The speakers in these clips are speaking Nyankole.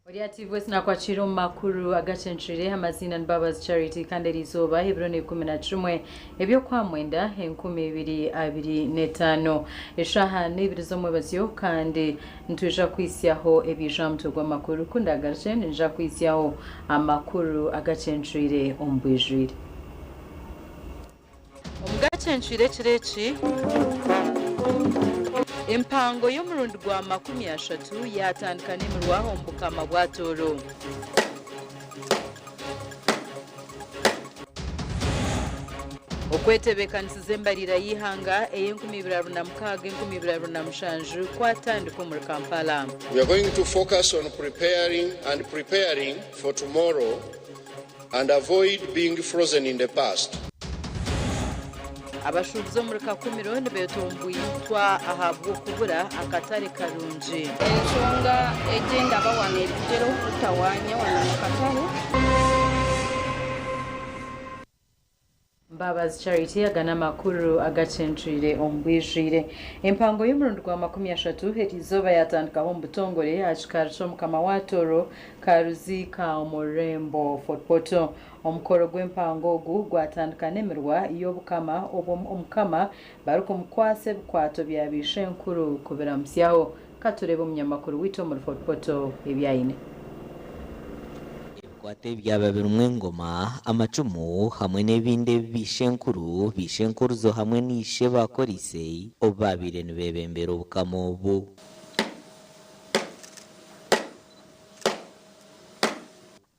Ori ati Voice nakwakira omu makuru agacencwire amaziina ni Mbabazi Charity kandi eriizooba ebiro ni 11 eby'okwamwenda 2025 eshaaha n'eibiri z'omwebazyo kandi nitwija kuhitsyaho ebiija aha mutwe gw'amakuru ku ndagarukye ninyija kuhitsyaho amakuru agacencwire omu bwijwire. Omu gacencwire ekiro eki, empango y'omurundi gwa 30 yaatandika n'emirwa omu Bukama bwa Tooro. Okwetebeekanisiza embariira y'eihanga ey'enkumi ibiri abiri na mukaaga enkumi ibiri abiri na mushanju kwatandika omuri Kampala. We are going to focus on preparing and preparing for tomorrow and avoid being frozen in the past. Abashuubuzi omuri Kakumiro nibetomboitwa ahabw'okubura akatare karungi. Enshonga egi endaba wano erikugyera okututawaanya wano omu katare. Mbabazi Charity aga n'amakuru agacencwire omu bwijwire. Empango y'omurundi gwa 30 eriizooba yaatandikaho omu butongore aha kikaari ky'omukama wa Tooro Karuziika omu rurembo Fort Portal. Omukoro gw'empango ogu gwatandika n'emirwa y'Obukama obwo Omukama barikumukwatsa ebikwato bya baishenkuru kubiramutsyaho. Ka tureebe omunyamakuru waitu omuri Fort Portal ebi aine. Ebikwato ebi byaba birimu engoma, amacumu hamwe n'ebindi ebi baishenkuru, baishenkuruzo hamwe na ishe baakoreise obu baabaire nibeebembera obukama obu.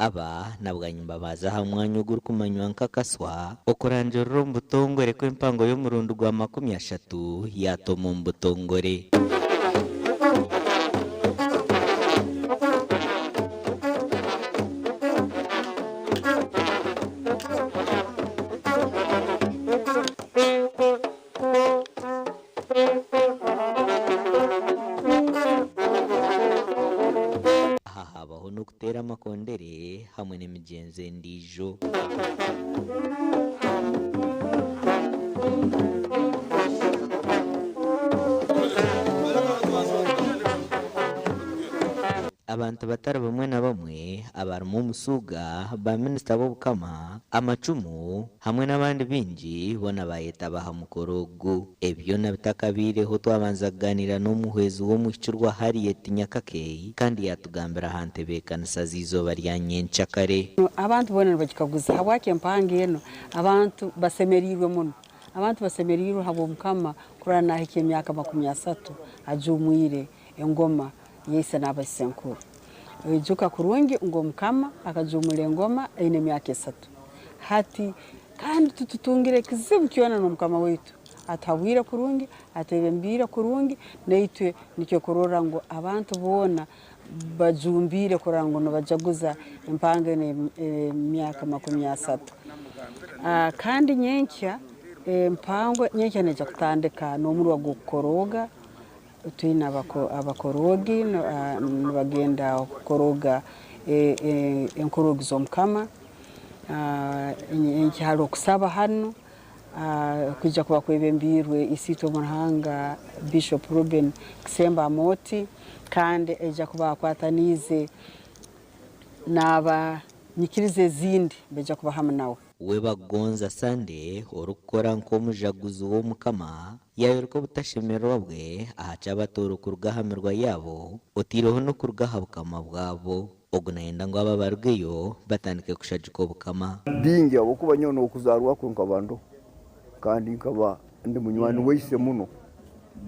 Aba na bwanyima baaza aha mwanya ogurikumanywa nka Kaswa okurangirira omu butongore ku empango y'omurundi gwa 30 yaatoma omu butongore. Aha haabaho n'okuteera amakondere hamwe n'emigyenzo endiijo. Abantu batari bamwe na bamwe abarimu Omusuuga, ba minisita b'Obukama, amacumu hamwe n'abandi baingi boona baayetaba aha mukoro ogu. Ebi byona bitakabaireho twabanza kugaaniira n'omuhwezi w'omuhikirwa Harriet Nyakake kandi yaatugambira aha ntebeekanisa z'eizooba rya nyenkyakare. Abantu boona nibagikaguza habwaki empango enu abantu basemeriirwe muno. Abantu basemeriirwe habw'Omukama kurora nahikya emyaka 30 ajuumwire engoma ya ise n'abaisenkuru. Oijuka kurungi ngu Omukama akajuumura engoma aine emyaka esatu. Hati kandi titutungire ekizibu kyona n'Omukama waitu. Atuhabwire kurungi, atwebembiire kurungi, naitwe nikyo kurora ngu abantu boona bajumbiire kurora ngu nibajaguza empango enu emyaka 30. Kandi nyenkya empango nyenkya neija kutandika n'omurwa gw'okukorooga. Twine abakoroogi nibagenda kukoroga enkoroogi z'Omukama. Nyenkya hariho okusaba hanu kwija kuba kwebembiirwe Isiitwe omu Ruhanga Bishop Reuben Kisembo Amooti kandi aija kuba akwataniize n'aba nyikiriza ezindi baija kuba hamu nawe. We Bagonza Sunday orikukora nk'omujaguzi w'Omukama yaayoreka obutashemererwa bwe aha ky'abatooro kuruga aha mirwa yaabo otaireho n'okuruga aha bukama bwabo. Ogu nayenda ngu aba barugeyo batandike kushagika Obukama. Bingi ahabw'okuba nyowe n'okuzaarwa kwe nkaba ndoho kandi nkaba ndi munywani wa ise muno.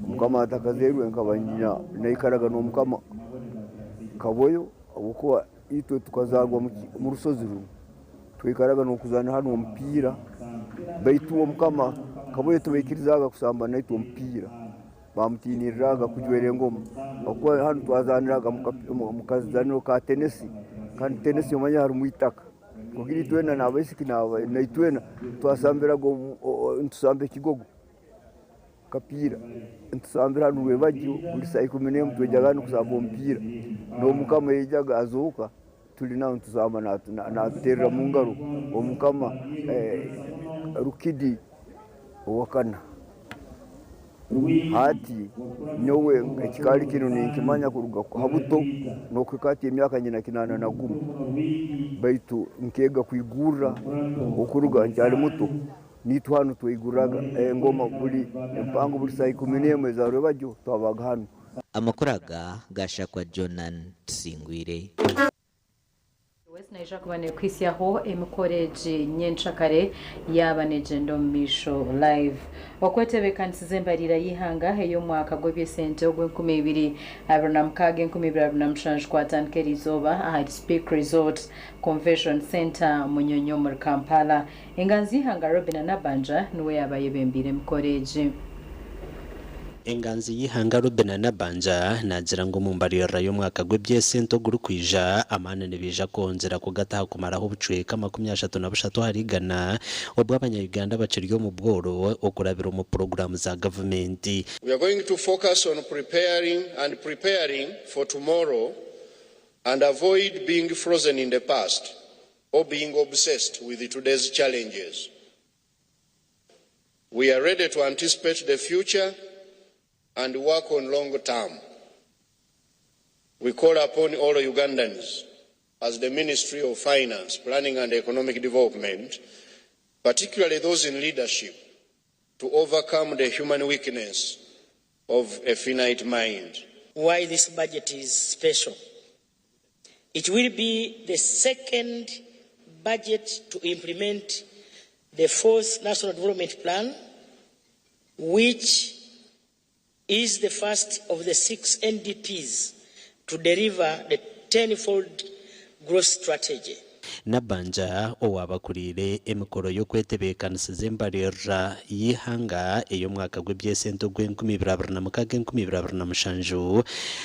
Omukama atakazairwe nkaba nyina naikaraga n'omukama Kaboyo ahabw'okuba itwe tukazaarwa omu rushozi rumwe. Twaikaraga n'okuzaana hanu omupiira baitu omukama Kaboyo tibaikirizaaga kusamba naitwe omupiira. Baamutiiniriraga kujwera engoma ahabw'okuba hanu twazaaniraga omu kazaaniro ka tenesi kandi tenesi omanya harimu eitaka. Kugira itwena n'abaisiki naitwena twasambiraga nitusamba ekigogo. Kapiira nitusambira hanu rwebagyo buri saaha 11 twaijaga hanu kusamba omupiira n'omukama yaijaga azooka turi nawe nitusamba natuteerera omu ngaro omukama Rukidi owakana. Hati nyowe ekikaari kinu ninkimanya kuruga ha buto n'okuhika hati emyaka nyina 81 baitu nkeega kwigurra okuruga nkyali muto. Naitwe hanu twaigurraga engoma buri empango buri saaha 11 eza rwebagyo twabaga hanu. Amakuru aga gashakwa Jonan Tusingwire. West naija kuba nekuhitsyaho emikoro egi nyenkyakare yaaba negyenda omu maisho live. Okwetebeekanisiza embariira y'eihanga ey'omwaka gw'eby'esente ogw'enkumi ibiri abiri na mukaaga 2027 kwatandika eriizooba ahari Speke Resort Convention Centre Munyonyo omuri Kampala. Enganzi y'eihanga Robinah Nabbanja niwe yaaba ayebembeire emikoro egi. Enganzi y'eihanga Robinah Nabbanja naagira ngu omu mbaririra y'omwaka gw'eby'esente ogurikwija amaani nibaija kwongyera kugata aha kumaraho obucweka 33% obw'abanya-Uganda bakiri omu bworo okurabira omu puroguraamu za gavumenti. We are going to focus on preparing and preparing for tomorrow and avoid being frozen in the past or being obsessed with today's challenges. We are ready to anticipate the future and work on long term. We call upon all Ugandans as the Ministry of Finance, Planning and Economic Development, particularly those in leadership, to overcome the human weakness of a finite mind. Why this budget is special. It will be the second budget to implement the fourth National Development Plan, which is the first of the six NDPs to deliver the tenfold growth strategy. Nabbanja owaabakuriire emikoro y'okwetebeekanisiza embaririra y'eihanga ey'omwaka gw'eby'esente ogw'enkumi ibiri abiri na mukaaga 2027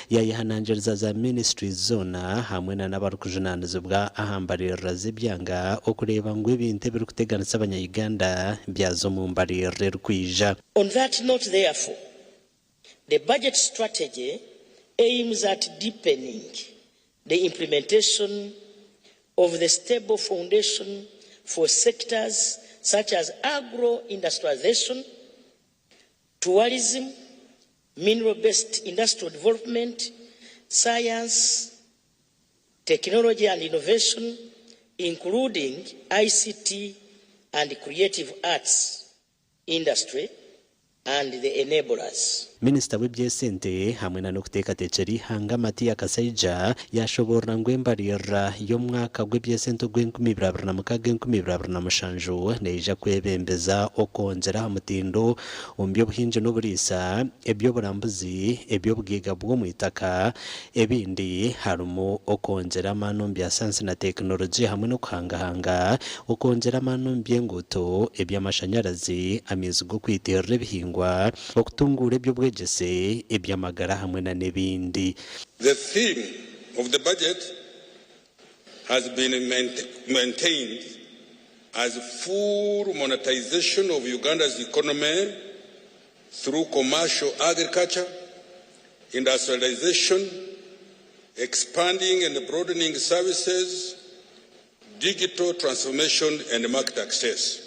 yayehanangiriza za ministries zoona hamwe na n'abarikujunaanizibwa aha mbaririra z'ebyanga okureeba ngu ebintu ebirikuteganisa abanya-Uganda byaza omu mbaririra erikwija. On that note, therefore, the budget strategy aims at deepening the implementation of the stable foundation for sectors such as agro-industrialization, tourism, mineral-based industrial development, science, technology and innovation, including ICT and creative arts industry and the enablers. Minisita w'eby'esente hamwe na n'okuteekateekyera eihanga Matia Kasaija yashoboorora ngu embaririra y'omwaka gw'eby'esente ogw'enkumi ibiri abiri na mukaaga 2027 neija kwebembeza okwongyera aha mutindo omu by'obuhingi n'oburiisa, eby'oburambuzi, eby'obugaiga bw'omu itaka. Ebindi harimu okwongyera amaani omu bya sayansi na tekinologiya hamwe n'okuhangahanga, okwongyera amaani omu by'enguuto, eby'amashanyarazi, amaizi g'okwitirira ebihingwa, okutunguura eby'obwegyese, eby'amagara hamwe na n'ebindi. The theme of the budget has been maintained as full monetization of Uganda's economy through commercial agriculture, industrialization, expanding and broadening services, digital transformation and market access.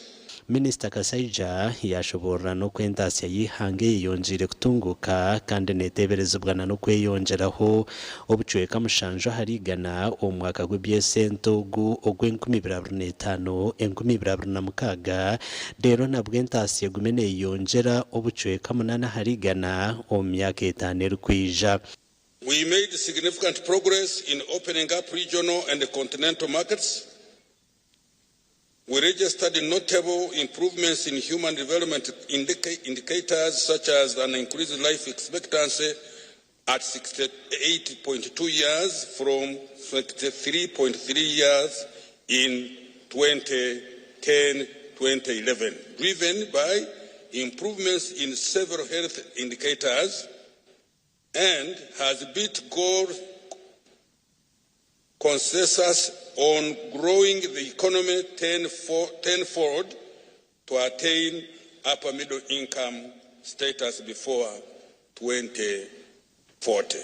Minisita Kasaija yashoboorora n'oku entaasya y'eihanga eyeyongiire kutunguuka kandi neeteeberezibwa na n'okweyongyeraho obucweka 7% omu mwaka gw'eby'esente ogu ogw'enkumi ibiri abiri n'etaano 2026, reero nabwo entaasya egume neeyeyongyera obucweka 8% omu myaka 5 erikwija. We made significant progress in opening up regional and continental markets. We registered notable improvements in human development indicators such as an increased life expectancy at 68.2 years from 63.3 years in 2010-2011, driven by improvements in several health indicators, and has beat goal consensus on growing the economy tenfold to attain upper middle income status before 2040.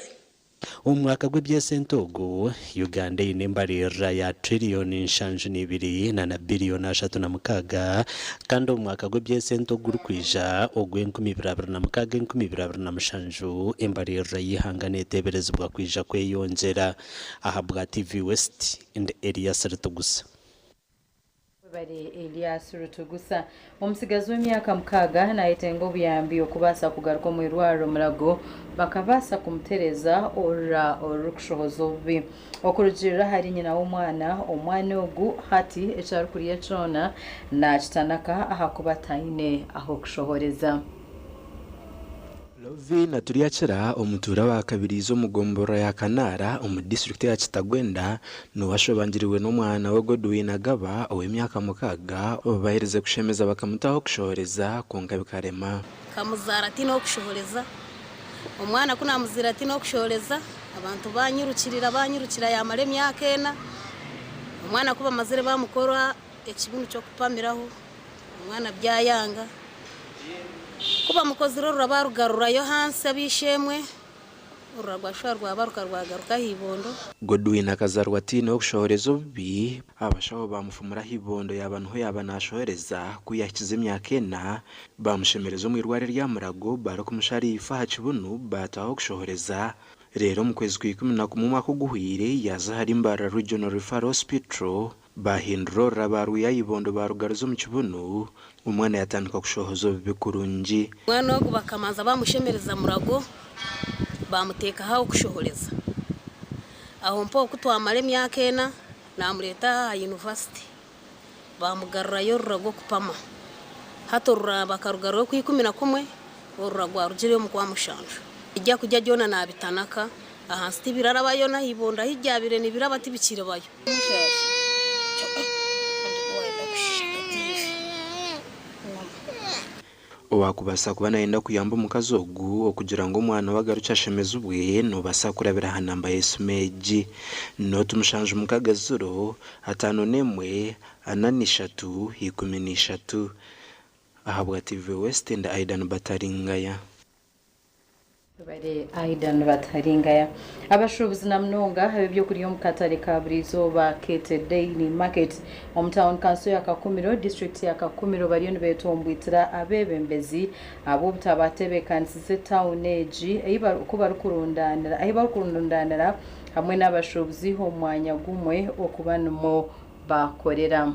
Omu mwaka gw'eby'esente ogu, Uganda eine embaririra ya tiririyoni 72 na na biriyoni 36 kandi omu mwaka gw'eby'esente ogurikwija ogw'enkumiibiri abiri na mukaaga 2027 embaririra y'eihanga neeteeberezibwa kwija kweyongyera. Ahabwa TV West, ndi Elias Ritugusa. Bari Elias Rutugusa. Omusigazi w'emyaka 6 nayetenga obuyambi okubaasa kugaruka omu irwariro Murago bakabaasa kumutereza orura orurikushohoza obubi. Okurugirira ahari nyina w'omwana, omwana ogu hati ekyarikurya kyona nakitanaka ahakuba taine ah'okushohoreza. Lovina Turyakira, omutuura wa Kabiriizi omu gomborora ya Kanaara omu disiturikiti ya Kitagwenda, niwe ashobangiriwe n'omwana we Godwin Agaba ow'emyaka 6 obu baherize kushemeza bakamutaho kushohoreza kwonka bikarema. Nkamuzaara tihaine ow'okushohoreza. Omwana ku naamuzaire tihaine ow'okushohoreza, abantu baanyirukirira baanyirukira yaamara emyaka ena. Omwana ku bamazire baamukora ekibunu ky'okupamiraho, omwana byayanga. Ku bamukozire orura baarugarurayo ahansi ab'eishe-emwe, orura rwashuba rwabaruka rwagaruka aha ibondo. Godwin akazarwa ataine ow'okushohoreza obubi, abashaho baamufumura aha ibondo yaaba niho yaaba naashohoreza, ku yaahikize emyaka ena, baamushemereza omu irwariro erya Murago barikumushara eifo aha kibunu baataho ow'okushohoreza, reero omu kwezi kwa 11 omwaka oguhweire yaaza ahari Mbarara Regional Referral Hospital Baahindura orura baarwiha aha ibondo baarugaruza omu kibunu, omwana yaatandika kushohoza obubi kurungi. Omwana ogu bakamanza baamushemereza murago, baamuteekaho ah'okushohoreza. Aho mpaho ku twamara emyaka ena, naamureeta aha yunivasite, baamugarurayo orura rw'okupama. Hati orura bakarugarurayo Okwikumi-na-kumwe, orura rwarugireyo omu Kwamushanju. Ebyakurya byona naabitanaka, ahansi tibirarabayo n'aha ibondo ahi byabaire nibiraba tibikirebayo. Owaakubaasa kuba naayenda kuyamba omukazi ogu okugira ngu omwana we agarukye ashemezibwe, noobaasa kurabira aha namba y'esimu egi, nooti 7 6 51 43 13. Ahabwa TV West ndi Aidan Bataringaya. Bari Aidan Bataringaya. Abashuubuzi na munonga ab'ebyokurya omu katare ka buri izooba Kete Daily Market omu town council ya Kakumiro, district ya Kakumiro, bariyo nibeetombwitira abeebembezi ahabw'obutabatebeekanisiza etawuni egi ei ku barikurundaanira ahi barikurundaanira hamwe n'abashuubuzi omu mwanya gumwe okuba nimwo bakorera.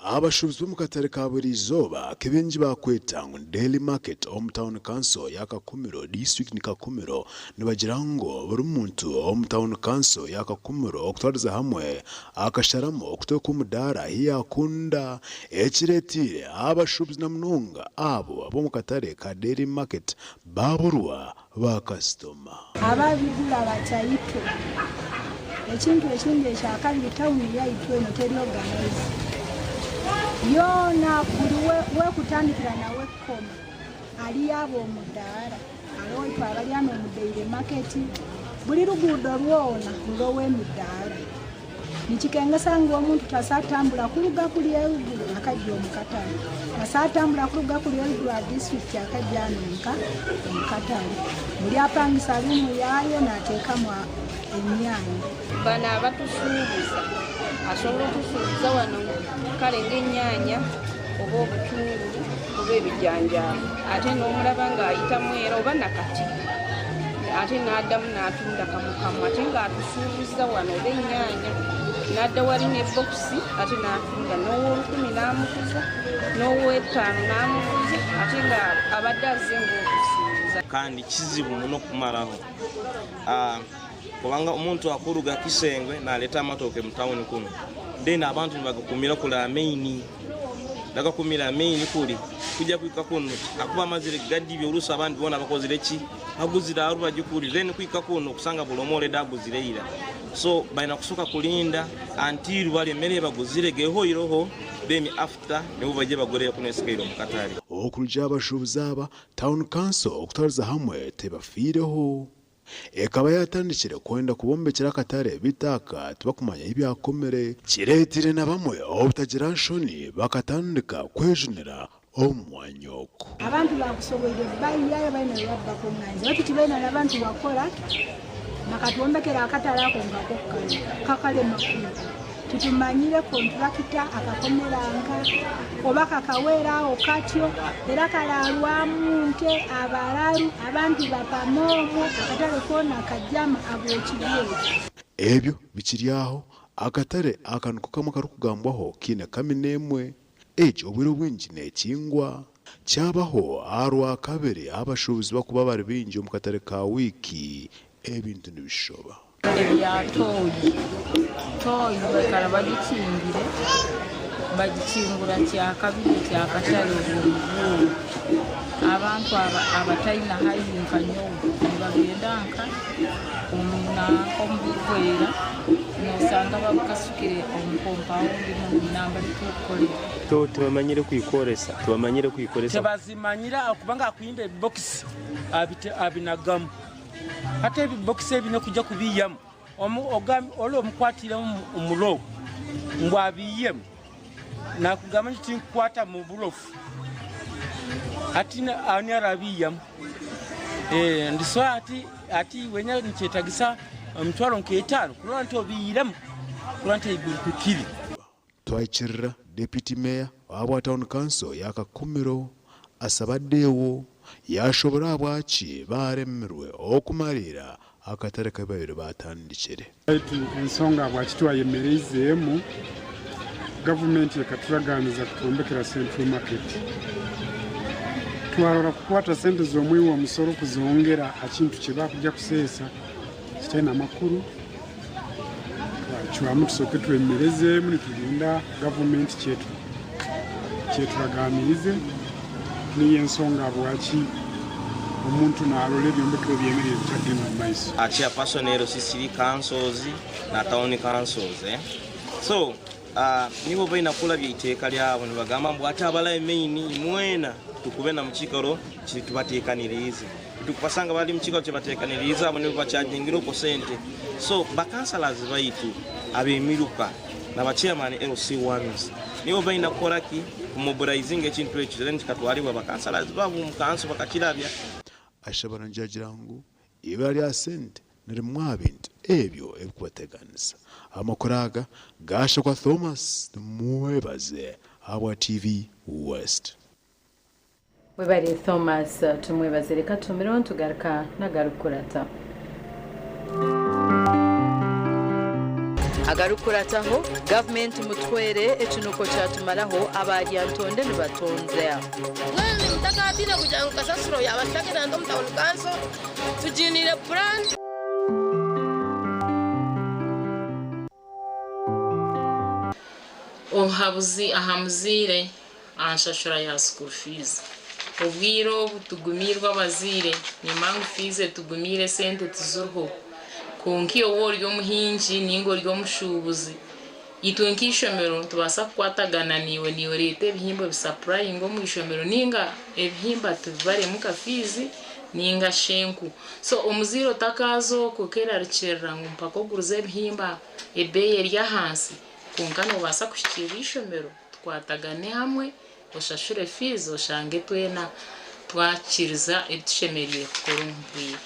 Abashuubuzi b'omu katare ka buri izooba k'ebingi bakweta ngu ni Daily Market omu town council ya Kakumiro, district ni Kakumiro, nibagira ngu buri muntu omu town council ya Kakumiro okutwariza hamwe akasharamu okuteeka omudaara ahi yakunda, ekireetiire abashuubuzi na munonga abo ab'omu katare ka Daily Market baburwa baakasitoma. Ababigura bataito. Ekintu ekindi ekyakabiri, tawuni yaitu eno teri organized yoona, buli wekutandikira nawe kukoma aliyo ab'omudaara, hariho itwe abali hanu omu daily market, buli luguudo rwona ruroho emidaara. Nikikengesa ngu omuntu tasatambura kuruga kuri eruguru akajja omu katare, tasatambura kuruga kuri eruguru aha disitulikiti akajja hanu nka omu katare. Buri apangisa ruumu yaayo nateekamu emyanya. Bano abatusuubuza asobola otusuubuza wano kale ng'ennyaanya oba obutungulu oba ebijanjaalo, ate n'omulaba ng'ayitamu era oba nakati ate n'addamu n'atunda kamukamu, ate ng'atusuubuza wano oba ennyaanya n'adda wali ne bokisi ate n'atunda n'ow'olukumi n'amuguza n'ow'etaano n'amuguza, ate nga abadde azze ng'okusuubuza. Kandi kizibu muno kumaraho. Kubanga omuntu akuruga Kisengwe naleeta amatooke mu tawuni kunu, then abantu nibagakumira kuri aha main, bagakumira aha main kuri kujya kuhika kunu akuba amazire gadibya oluusi abandi boona bakozire ki? Baguzire aha rubaju kuri then kuhika kunu okusanga buri omwe already aguzire ira. So baine kusooka kurinda until bari emere ei baguzire gehoireho then after nibwo baije bagure kunu esigaire omu katare. Okurugiirira aha bashuubuzi aba, Town Council okutwariza hamwe tebafiireho. Ekaba yaatandikire kwenda kubombekyera akatare beitu aka tibakumanya ahi byakomire. Kireeteire na bamwe obutagira nshoni bakatandika kwejunira omu mwanya ogu. Abantu bakusoboire bayihayo baine bebabakung'aniza baitu tibaine nabantu bakora bakatwombekera akatare ako nkako kare kakalema kuhwa titumanyire kontrakita akakomera nka oba kakawera aho katyo era kararwamu nte abararu abantu bapama omwo akatare koona kajama habw'ekibi ekyo. Ebyo bikiri aho, akatare aka niko kamwe akarikugambwaho kaine kamina emwe. Egi obwire obwingi neekingwa. Kyabaho aha Rwakabiri abashuubuzi bakuba bari baingi omu katare ka wiiki, ebintu nibishoba. Ebya tooyi, tooyi baikara bagikingire, bagikingura kyakabiri ekyakatare obw'omubuuro. Abantu abataine haihi nka nyowe nibagenda nka omu nanka omu birikwera noosanga babikasukire omu kompawundi nambari turikukorera. Tibamanyire kwikoresa, tibamanyire kwikoresa. Tibazimanyire ahakuba ngu akuhimba ebibokisi abinagamu. Hati ebibokisi ebi n'okuija kubiihamu ori omukwatiiremu omurogo ngu abiihemu nakugamba ngu tinkukwata mu burofu hati ani arabiihamu? So hati wena nikyetagisa emitwaro nk'etaano kurora nti obiihiremu kurora nti eiguru kukiri. Twahikirira Deputy Mayor owa Town Council ya Kakumiro asaba Deo yashobora ahabwaki baremirwe okumariira akatare kabu babaire batandikire. Baitu ensonga habwaki twayemereizeemu, gavumenti ekaturaganiza kutwombekera Central Market. Twarora kukwata sente z'omwihi w'omusoro kuzongera ha kintu kyebakuja kuseesa kitaine amakuru. Twacwamu tusooke twemerezeemu niturinda gavumenti kyeturaganiize. Niyo ensonga habwaki omuntu narora ebyombekero byemerire bitagenda omu maiso. Chairperson LC3 councils na town councils eh? So nibo baina kulabya iteeka lyabo nibagamba mbu ate abalabe main mwena tukube na mukikaro tubateekaniriize tukubasanga bali mukikaro kyebateekaniriize abo nibo bakyajingira okwo sente. So bakansalas baitu ab'emiruka na chairman LC1s nibo baina kukoraki kumobilizinga ekintu ekyo then kikatwalibwa bakansalas babo mu kanso bakakirabya. Ashabara njagira ngu ibara lya sente nirimwa bintu ebyo ebikubateganisa. Amakuru aga gashakwa Thomas Mwebaze ahabwa TV West. Webare Thomas Tumwebaze, reka tumireho nitugaruka n'agarikukurata. Agarikukurataho, gavumenti mutwere ekinuko kyatumaraho abaryantonde nibatonzya. Mbwenu mutakatiine kugira ngu kasasiro yabashagirira omu town council tugiinire plan. Obuhabuzi aha muzaire aha nshashura ya school fees. Obwire obu tugumiirwe abazaire, nimanya ngu fiizi etugumiire esente tiziriho. Kwonka iwe waaba ori omuhingi nainga ori omushuubuzi, itwe nk'eishomero nitubaasa kukwatagana naiwe, naiwe oreete ebihimba obisapurayinge omu ishomero nainga ebihimba tubibaremu nka fiizi nainga shi enku. So omuzaire otakaaza okwo okeerarikirira ngu mpaka ogurize ebihimba ebeeyi eri ahansi, kwonka noobaasa kuhikiirira eishomero tukwatagane hamwe oshashure fiizi oshange twena twakiriza ebi tushemereire kukora omu bwire.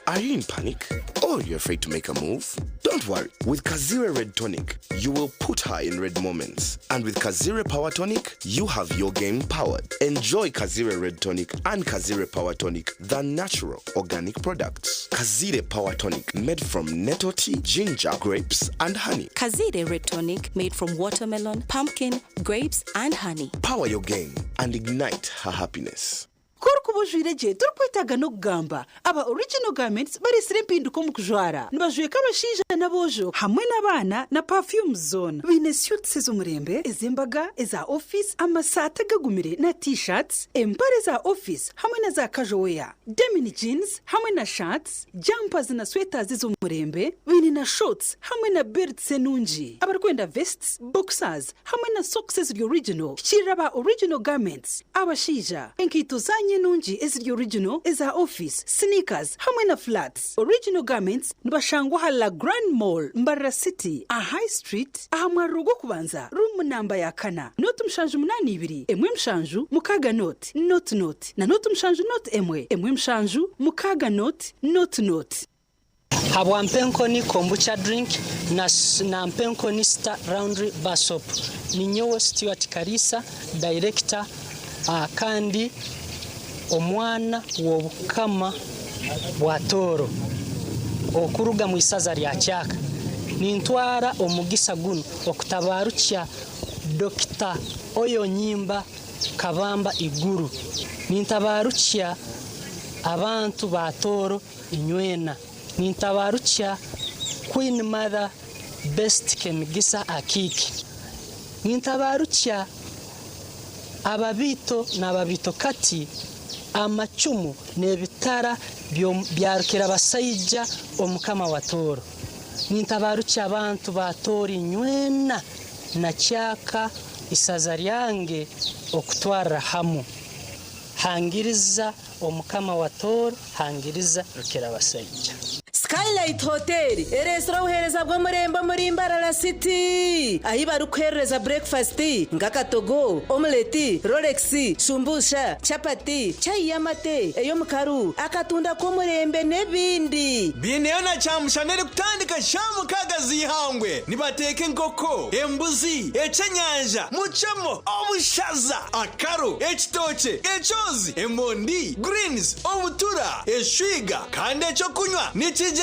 Are you in panic? Or you're afraid to make a move? Don't worry, with Kazire Red Tonic, you will put her in red moments. And with Kazire Power Tonic, you have your game powered. Enjoy Kazire Red Tonic and Kazire Power Tonic, the natural organic products. Kazire Power Tonic, made from nettle tea, ginger, grapes, and honey. Kazire Red Tonic made from watermelon, pumpkin, grapes, and honey. Power your game and ignite her happiness. Ku orikuba ojwaire gye torikwetaaga n'okugamba. Aba Original Garments bareetsire empinduka omu kujwara. Nibajweka abashaija n'aboojo hamwe n'abaana na perfumes zoona. Baine suits ez'omurembe, ez'embaga, eza ofiisi, amasaati agagumire na T-shirts, empare za ofiisi hamwe na za casual wear, denim jeans hamwe na shirts, jumpers na sweaters ez'omurembe. Baine na shorts hamwe na belts enungi. Abarikwenda vests, boxers hamwe na socks eziri original, hikiirira aba Original Garments. Abashaija, enkaito zaanyu enungi eziri original, eza ofiisi, sneakers hamwe na flats. Original Garments nibashangwa aha La Grand Mall, Mbarara City, aha High Street, aha mwariro gw'okubanza, room namba ya kana, nooti 782, emwe 7, mukaaga nooti, nooti nooti, na nooti 7 nooti emwe, emwe 7, mukaaga nooti, nooti nooti. Habwa Mpenkoni Kombucha Drink na na Mpenkoni Star Laundry Bar Soap. Ninyowe Stuart Kariisa, Director kandi omwana w'Obukama bwa Tooro okuruga mu isaza rya Kyaka. Nintwara omugisa gunu okutabarukya Dokita Oyonyimba Kabamba Iguru. Nintabarukya abantu ba Tooro inywena. Nintabarukya Queen Mother Best Kemigisa Akiiki. Nintabarukya ababiito n'ababiito kati, amacumu n'ebitara bya Rukirabasaija Omukama wa Tooro. Nintabarukya abantu ba Tooro inywena na Kyaka isaza ryange okutwarra hamu. Hangiriza Omukama wa Tooro, hangiriza Rukirabasaija. Skylight Hotel ereetsire obuheereza bw'omurembe omuri Mbarara City ahi barikuheerereza burekifasiti nk'akatogo, omuleti, rolex, shumbusha, chapati, chai y'amate, ey'omukaru, akatunda k'omurembe n'ebindi. Baineyo na kyamushana erikutandika shaaha mukaaga z'eihangwe. Nibateeka enkoko, embuzi, ekyenyanja, mucemo, obushaza, akaro, ekitookye, ekyozi, emondi, greens, obutura, eshwiga kandi eky'okunywa nikigyenderaho.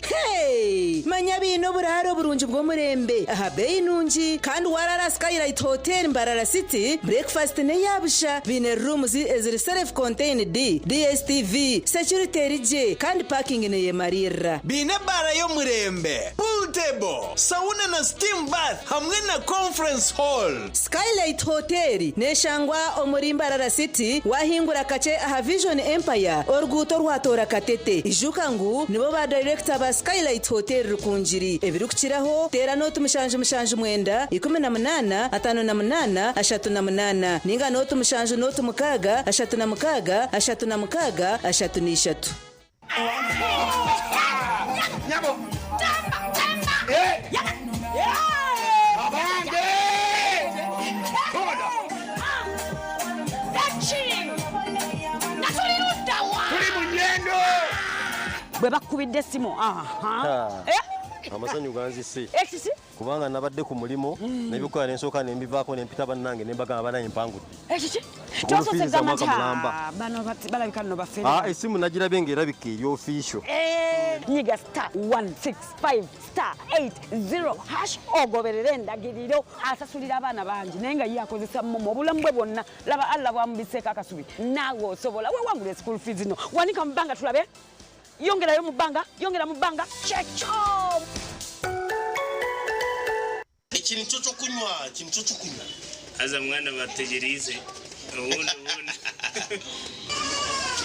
Hey! Manya baine oburaaro oburungi bw'omurembe aha beeyi nungi kandi waaraara Skylight Hotel Mbarara City, breakfast n'eya busha. Baine rooms eziri self contained, DSTV, security eri gye kandi parking neyemariirira. Baine ebaara y'omurembe, pool table, sauna na steam bath hamwe na conference hall. Skylight Hotel neshangwa omuri Mbarara City wahingura kakye aha Vision Empire oruguuto orwatoora Katete. Ijuka ngu nibo ba dayirekita ba Skylight Hotel Rukungiri. Ebirikukiraho teera nooti 779 18 58 38 ninga nooti 7 nooti 6 36 36 33. Bwe bakukubidde essimu aha. Eh? Amasanyu ganzise. Ekiki? Kubanga nabadde ku mulimu nebikola nensooka nembivaako nempita bannange nembagamba banaye mpangudde. Ekiki? School Twasoose fees za kugamba mwaka nti mulamba. "Ah, bano balabika nno bafere. Ah, esimu nagirabye ng'erabika eri official. Eh, nyiga star 165 star 80 hash ogoberere endagiriro asasulira abaana bangi naye nga ye akozesa momo obulamu bwe bwonna laba Allah bwamubiseeko akasubi naawe osobola wewangula school fees no wanika mu bbanga tulabe yongerayo mu bbanga yongera mu bbanga kyekyo. Eki nikyo ky'okunywa, eki nikyo ky'okunywa. Haza mwana bategyereize obundi obundi.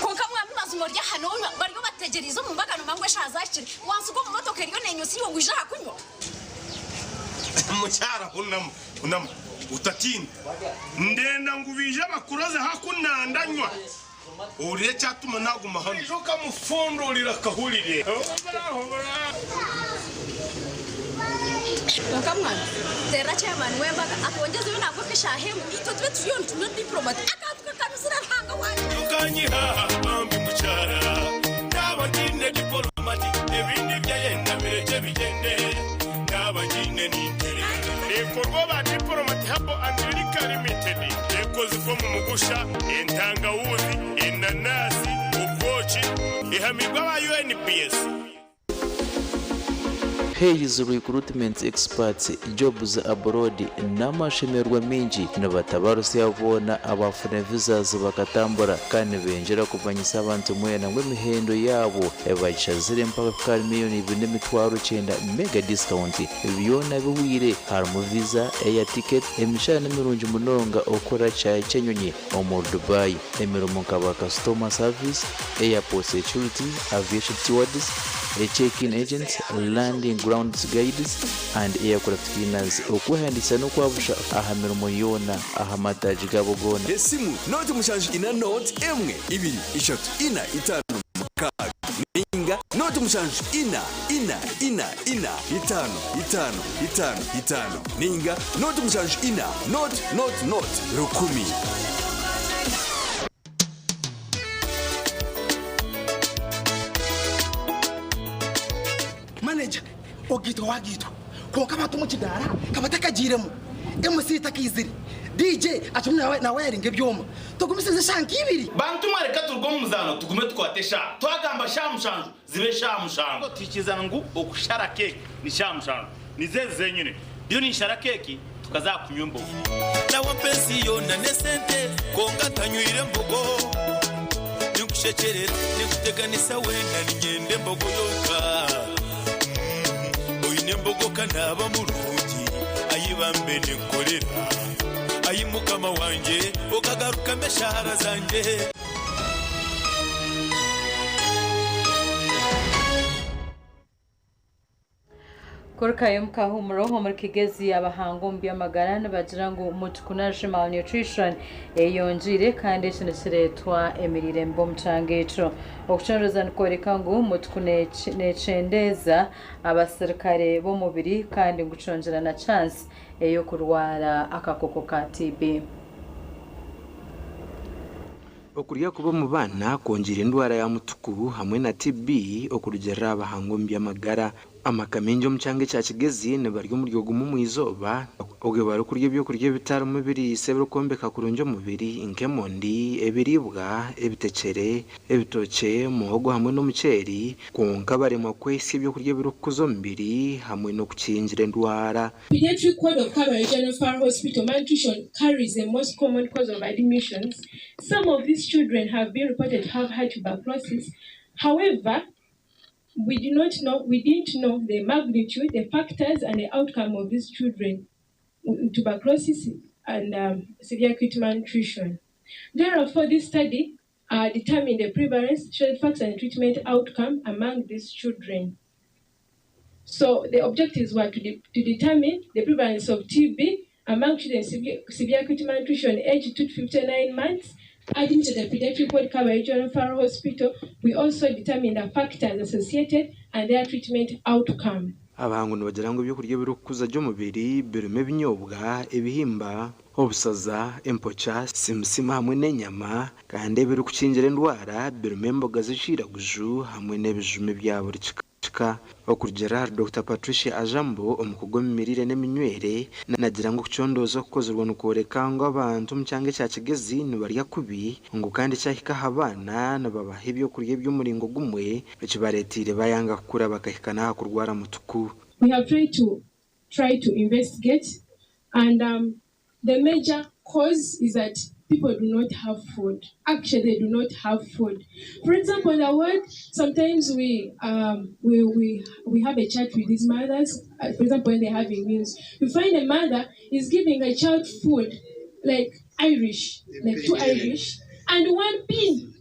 Kwonka mwami mazima ori aha nonywa bariyo bategyereize omu mbaga nomanya ngu eshaaha zahikire wansiga omu motoka eriyo nenywa iwe ngu ija aha kunywa. Mukyara hunama, hunama otatiina. Ndenda ngu baije bakuroze haku nandanywa. Ohurire ekyatuma naguma hanu. Oija okamufundurira akahurire. Kwonka mwana, teerera chairman w'embaga atwongyezeyo nangwa nk'eshaaha emwe itwe tube turiyo nitunywa diplomat akantu kakanuzire Ruhanga wangye. Tokanyiha bambi mukyara, naaba ntiine dipolomati ebindi byayenda birekye bigyende. Busha, entangawuzi, enanasi, obwoki, ehamibwe aba UNBS. Hays Recruitment Experts Jobs Abroad n'amashemererwa maingi nibatabarusya boona abaafuna visas bakatambura kandi nibengyera kumanyisa abantu mwena ngu emihendo yaabo bagishazire mpaka kuhika ahari miriyoni ibiri n'emitwaro kyenda mega discount byona bihwire harimu visa, air ticket, emishahara nimirungi munonga okukora kishaayi ky'enyonyi omuri Dubai, emirimo nka ba customer service, airport security, aviation stewards, check-in agents, landing grounds guides and aircraft cleaners. Okwehandiikisa n'okwabusha aha mirimo yoona aha mataagi gaabo goona. Esimu nooti 74 nooti 1 2 3 4 5 6 ninga nooti 7 4 4 4 4 5 5 5 5 ninga nooti 7 4 nooti nooti nooti 1000. Manager, Ogaitwa wagaitwa kwonka abantu omu kidaara kabatakagiiremu, MC takaizire, DJ akirimu nawayaringa ebyoma. Tugumisirize eshaaha nka ibiri. Bantu mwe reka turuge omu muzaano tugume tukwate eshaaha. Twagamba shaaha mushanju zibe shaaha mushanju. Twikiriza ngu okushara keeki ni shaaha mushanju. Nizo ezi zenyine. Ndiyo ninshara keeki tukaza aha kunywa embogo. Nawe ampa ensi yoona n'esente kwonka ntanywire mbogo. Ninkushekyerera, ninkuteganisa weena niinyenda embogo yonka. Oine embogo ka naaba murungi, ai bambe ninkukorera. Ai Mukama wangye, okagarukamu eshaara zangye. Kurukayo omu kahuumuro omuri Kigezi abahanga omu by'amagara nibagira ngu mutukunaje malnutrition eyongiire kandi eki nikireetwa emiriire mibi omu kyanga ekyo. Okucondooza nikworeka ngu mutuku nekyendeeza abasirikare b'omubiri kandi ngu kyongyera na chance ey'okurwara akakooko ka TB. Okurya kubi omu baana kwongyeire endwara ya mutuku hamwe na TB okurugiirira aha bahangu omu by'amagara. Amaka maingi omu kyanga ekya Kigezi nibarya omuryo gumwe omu izooba obwo barikurya ebyokurya ebitarimu biriisa ebirikwombeka kurungi omubiri nk'emondi, ebiriibwa, ebitekyere, ebitookye, muhogo hamwe n'omuceeri kwonka baremwa kwehitsya ebyokurya ebirikukuza omubiri hamwe n'okukingira endwara. Pediatric ward of Kabale General Referral Hospital, malnutrition carries the most common cause of admissions. Some of these children have been reported to have had tuberculosis. However, we do not know, we didn't know the magnitude, the factors, and the outcome of these children with tuberculosis and severe acute malnutrition. Therefore, this study determined the prevalence, shared facts, and treatment outcome among these children. So the objectives were to determine the prevalence of TB among children severe, severe acute malnutrition aged 2 to 59 months admitted at the Pediatric Ward Kabale Regional Referral Hospital. We also determined the factors associated and their treatment outcome. Abahangu nibagira ngu ebyokurya ebirikukuza gye omubiri birimu ebinyobwa, ebihimba, obusaza, empokya, simusima hamwe n'enyama kandi ebirikukingira endwara birimu emboga z'ekiraguju hamwe n'ebijuma ebya buri kika. Okurugiirira ahari Dokita Patricia Ajambo omukugu omu miriire n'eminywere, nagira ngu okucondooza okukozirwe nikworeka ngu abantu omu kyanga ekya Kigezi nibarya kubi ngu kandi kyahika aha baana nibabaha ebyokurya eby'omuringo gumwe ekibareeteire bayanga kukura bakahika n'aha kurwara mutuku. We have tried to try to investigate and the major cause is that people do not have food. Actually, they do not have food. For example, in the world, sometimes we have a chat with these mothers. For example, when they're having meals, you find a mother is giving a child food like Irish, like two Irish, and one bean,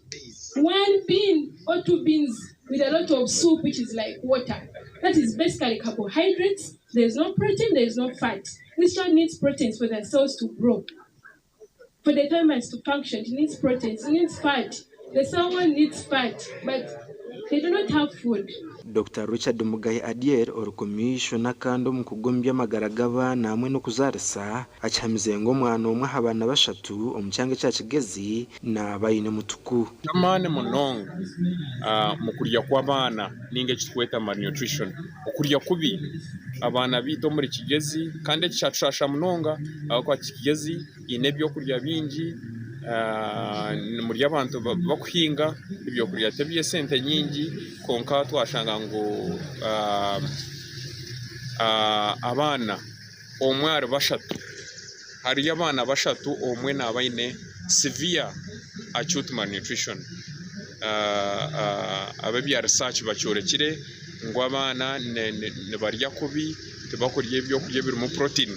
one bean or two beans with a lot of soup, which is like water. That is basically carbohydrates. There's no protein, there's no fat. This child needs proteins for their cells to grow. For the thymus to function, it needs proteins, it needs fat. The someone needs fat, but they do not have food. Dokita Richard Mugahi Adiel ori komishona kandi omukugu omu by'amagara g'abaana hamwe n'okuzaarisa akihamize ngu omwana omwe aha baana bashatu omu kyanga ekya Kigezi naaba aine mutuku. Ky'amaani munonga omu kurya kw'abaana ninga eki turikweta malnutrition, okurya kubi abaana baitu omuri Kigezi kandi eki kyatushasha munonga ahabw'okuba Kigezi eine ebyokurya bingi, Muri abantu bakuhinga ebyokurya tiby'esente nyingi kwonka twashanga ngu abaana omwe ahari bashatu hariyo abaana bashatu omwe naaba aine severe acute malnutrition. Ab'ebya research bakyorekire ngu abaana nibarya kubi tibakurya ebyokurya ebirimu protein.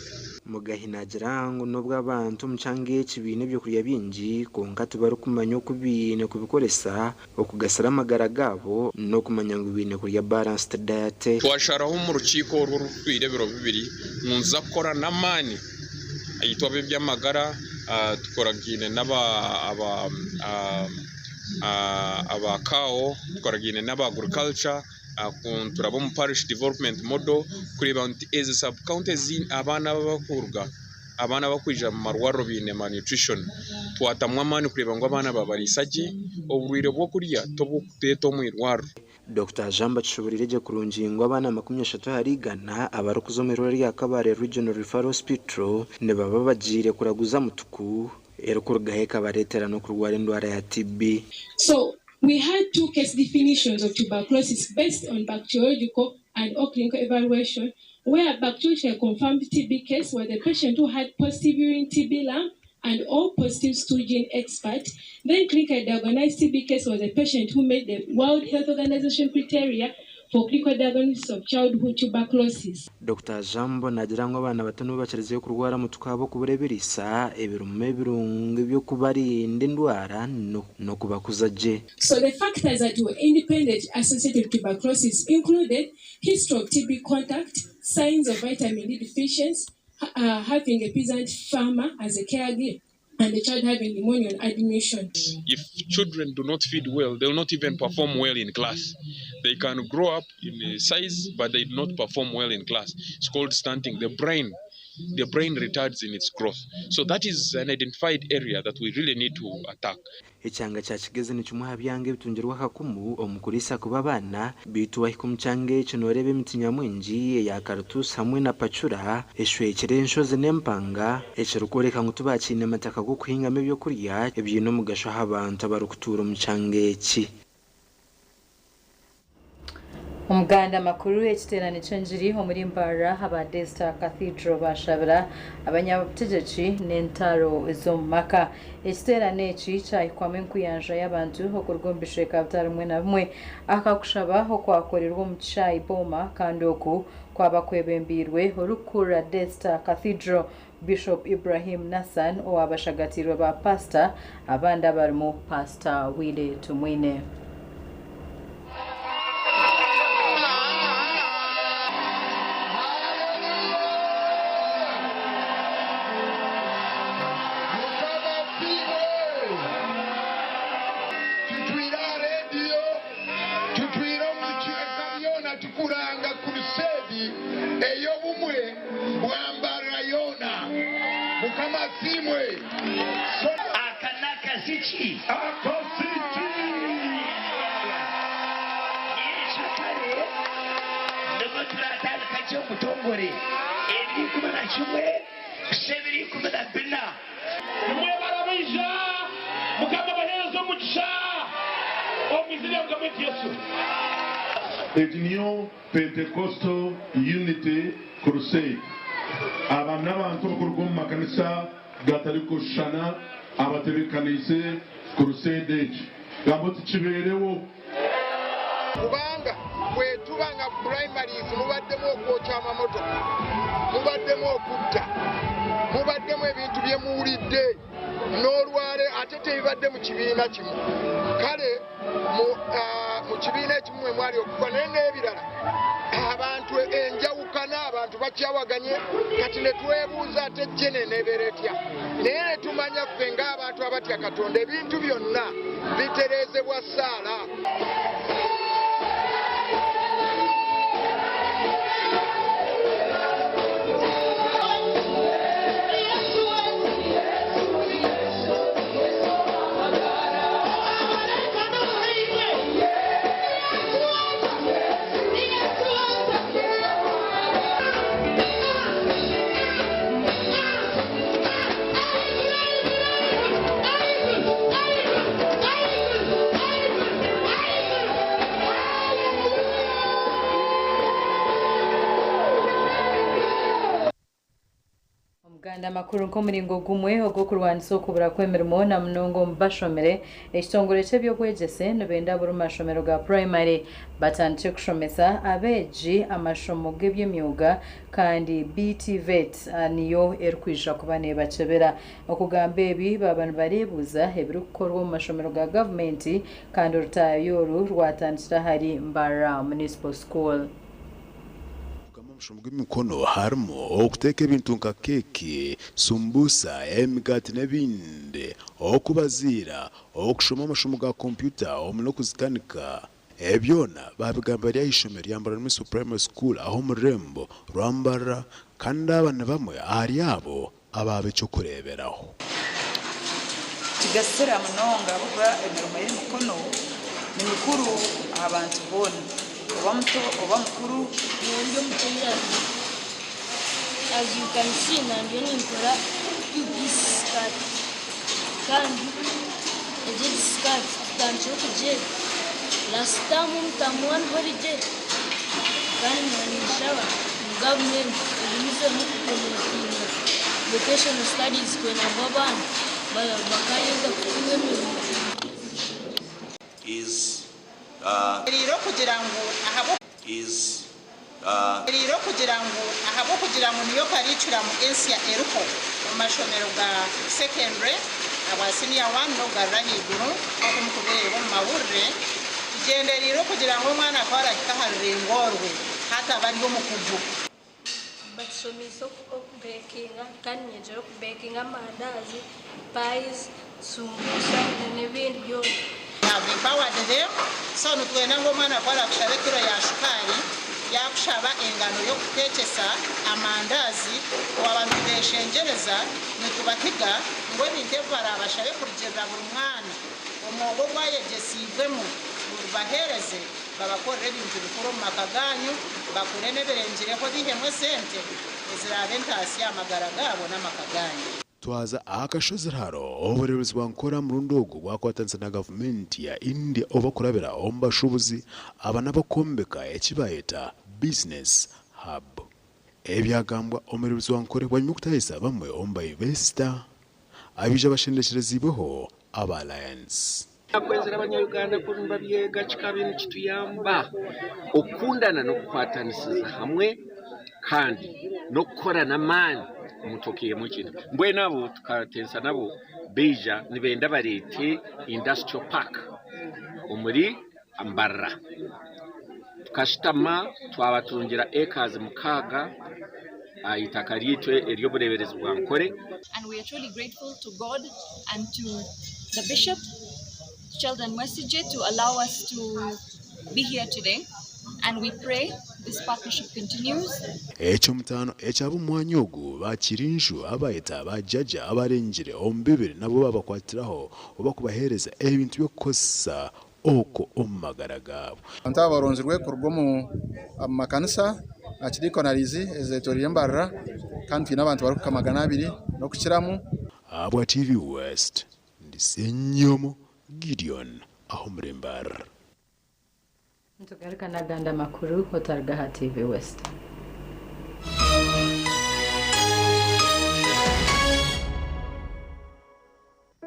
Mugahi naagira ngu n'obu abantu omu kyanga eki baine ebyokurya bingi, kwonka tibarikumanya oku baine kubikoresa okugasira amagara gaabo n'okumanya ngu baine kurya balanced diet. Twasharaho omu rukiiko oru orutwire ebiro bibiri ngu nituza kukora n'amaani itwe ab'eby'amagara tukoragaine n'aba aba CAO, tukoragaine n'aba agriculture, turaba omu parish development model kureeba nti ezi sub county ezi abaana abakuruga abaana abakwija omu marwariro baine malnutrition twatamu amaani kureeba ngu abaana babariisa gye oburwaire bw'okurya tobw'okuteeta omu irwariro. Dokita Jean Bakishoboreire gye kurungi ngu abaana 30 ahari igana abarikuza omu irwariro rya Kabale Regional Referral Hospital nibaba bagiire kuraguza mutuku erikurugaho ekabareetera n'okurwara endwara ya TB. So we had two case definitions of tuberculosis based on bacteriological and or clinical evaluation, where bacteriologically confirmed TB case was the patient who had positive urine TB LAMP and or positive stool GeneXpert. Then clinically diagnosed TB case was a patient who met the World Health Organization criteria for clinical diagnosis of childhood tuberculosis. Dokita Jambo naagira ngu abaana bato nibo bakirizeyo kurwara mutuku ahabw'okubura ebiriisa ebirimu ebirungo eby'okubarinda endwara n'okubakuza gye. So the factors that were independent associated with tuberculosis included history of TB contact, signs of vitamin D deficiency, having a peasant farmer as a caregiver, and the child having pneumonia on admission. If children do not feed well, they will not even perform well in class. They can grow up in size, but they do not perform well in class. It's called stunting. The brain retards in its growth. So that is an identified area that we really need to attack. Ekyanga kya Kigezi ni kimwe aha byanga ebitungirwe akakumu omu kuriisa kuba abaana beitu wahika omu kyanga eki nooreeba emiti nyamwingi eya karituusi hamwe na pacura eshwekire enshozi n'empanga ekirikworeka ngu tibakiine mataka g'okuhingamu ebyokurya ebiine omugasho aha bantu abarikutuura omu kyanga eki. Omuganda makuru ekiterane ky'enjiri omuri Mbarara aba Daystar Cathedral bashabira abanyabutegyeki n'entaro ez'omu maka. Ekiterane eki kyahikwamu enkuyanja y'abantu okuruga omu bicweka bitari bimwe na bimwe akakushaba okwakorerwa omu kishaayi Boma kandi oku kwaba kwebembiirwe orikukurira Daystar Cathedral Bishop Ibrahim Nassan owabashagatirwe ba pastor abandi abarimu Pastor Wile Tumwine. Egi niyo Pentecostal Unity Crusade. Aba n'abantu abakuruga omu makanisa gatarikushushana abatebeekaniise crusade egi. Gamba oti kibeerewo. Kubanga bwe tuba nga primaries mubaddemu okwokya amamotoka, mubaddemu okutta, mubaddemu ebintu bye muwulidde n'olwale ate tebibadde mu kibiina kimu. Kale mu kibiina ekimu mwe mwali okufa naye n'ebirala abantu enjawukana abantu bakyawaganye kati ne twebuuza ate jene n'ebeera etya, naye ne tumanya ffe ng'abantu abatya Katonda ebintu byonna bitereezebwa ssaala. Agandi amakuru nk'omuringo gumwe ogw'okurwanisa okubura kw'emirimo na munonga omu bashomire, ekitongore ky'eby'obwegyese nibenda buri mashomero ga purayimare batandikye kushomesa abeegi amashomo g'eby'emyooga kandi BTVET niyo erikwija kuba neebakyebera. Okugamba ebi baaba nibareebuuza ebirikukorwa omu mashomero ga gavumenti kandi orutaayo oru rwatandikira ahari Mbarara Municipal School. Omushomo gw'emikono harimu okuteeka ebintu nka keeki, sumbusa, emigaati n'ebindi, okubaziira, okushoma amashomo ga kompyuta omwe n'okuzikanika. Ebi byona baabigamba bari aha ishomero rya Mbarara Municipal Primary School aha omu rurembo rwa Mbarara kandi aba ni bamwe ahari abo abaaba eky'okureeberaho. Kigasira munonga ahabw'okuba emirimo y'emikono ni mikuru aha bantu boona, oba muto oba mukuru. Nyowe ndi omu tailoring. As you can see na ndiyo ninkora two piece skirt kandi egi egi skirt tutandikire okugyega last term omu term one holiday kandi na ninshaba ngu gavumenti egumizemu kupromotinga vocational studies kwenda ngu abaana bakayega kutunga emirimo. Is Eriire okugira ngu ahabw'o. Is Eriire okugira ngu ahabw'okugira ngu niyo kariikuramu ensya eriho omu mashomero ga secondary abwa senior one n'okugarura ahaiguru nk'oku mukubireeba omu mahurire, tugyendereire okugira ngu omwana ku arahika aha rurengo orwe hati abe ari omukugu. Batushomeise okubekinga kandi nyegyire okubekinga amandaazi, pies, sumbusa n'ebindi byona. We have empowered them so nitwenda ngu omwana ku arakushaba ekiro ya shukaari, yakushaba engano y'okutekyesa amandaazi, twaba nitubeshengyereza nitubahiga ngu ebintu ebi barabashabe kurugirira buri mwana omwoga ogu ayegyesiibwemu mubibaheereze babakorere ebintu bikuru omu maka gaanyu, bakore n'ebirengireho baihemu esente eziraabe entaasya aha magara gaabo n'amaka gaanyu. Twaza aha kashozi Rharo, obureeberezi bwa Nkore aha murundi ogu bwakwatanisa na gavumenti ya India oba kurabira omu bashuubuzi aba n'abakwombeka eki baayeta Business Hub. Ebi byagambwa omureeberezi wa Nkore bwanyima y'okutaahisa bamwe omu ba invesita abaija bashendekyereziibweho aba Alliance. Nakwenzire abanya-Uganda ku nibabyega kikaba nikituyamba okukundana n'okukwatanisiza hamwe kandi n'okukora n'amaani omuntu okaihamu ekintu. Mbwenu abo tukatensa nabo baija nibenda bareete industrial park omuri Mbarara. Tukashutama twabatungira acres 6 aha itaka ryaitu ery'obureeberezi bwa Nkore. And we are truly grateful to God and to the Bishop, Sheldon Mwesigye, to allow us to be here today. And we pray this partnership continues. Eky'omutaano ekyaba omu mwanya ogu bakiira enju abayeta ba jjaja abarengire omu bibiri nabwo babakwatiraho oba kubaheereza ebintu by'okukozesa okwo omu magara gaabo. Abantu aba baronzirwe kuruga omu makanisa archdeaconaries ezetoreire Mbarara kandi twine abantu barikuhika 200 n'okukiramu. Ahabwa TV West, ndi Ssenyomo Gideon aha omuri Mbarara. Nitugaruka n'agandi amakuru otaruga aha TV West.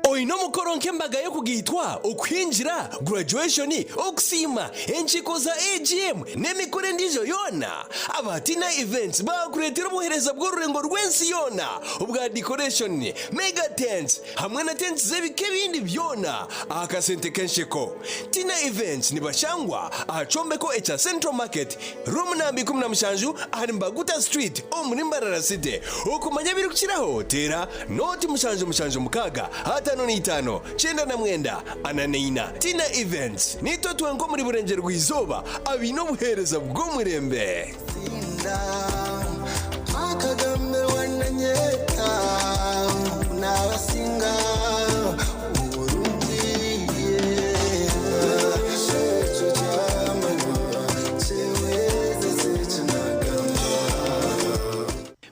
Oine omukoro nk'embaga y'okugaitwa, okuhingira, graduation, okusiima, enkiiko za AGM n'emikoro endiijo yoona? Aba Tina Events baakureetera obuheereza bw'orurengo rw'ensi yoona obwa decoration, mega tents hamwe na tents z'ebika ebindi byona aha kasente k'ensheko. Tina Events nibashangwa aha kyombeko ekya Central Market, Room namba 17 ahari Mbaguta Street omuri Mbarara City. Okumanya ebirikukiraho teera Nooti 776 55 99 44. Tina Events, Niitwe twenka omuri Burengyerwa-izooba abaine obuheereza bw'omurembe.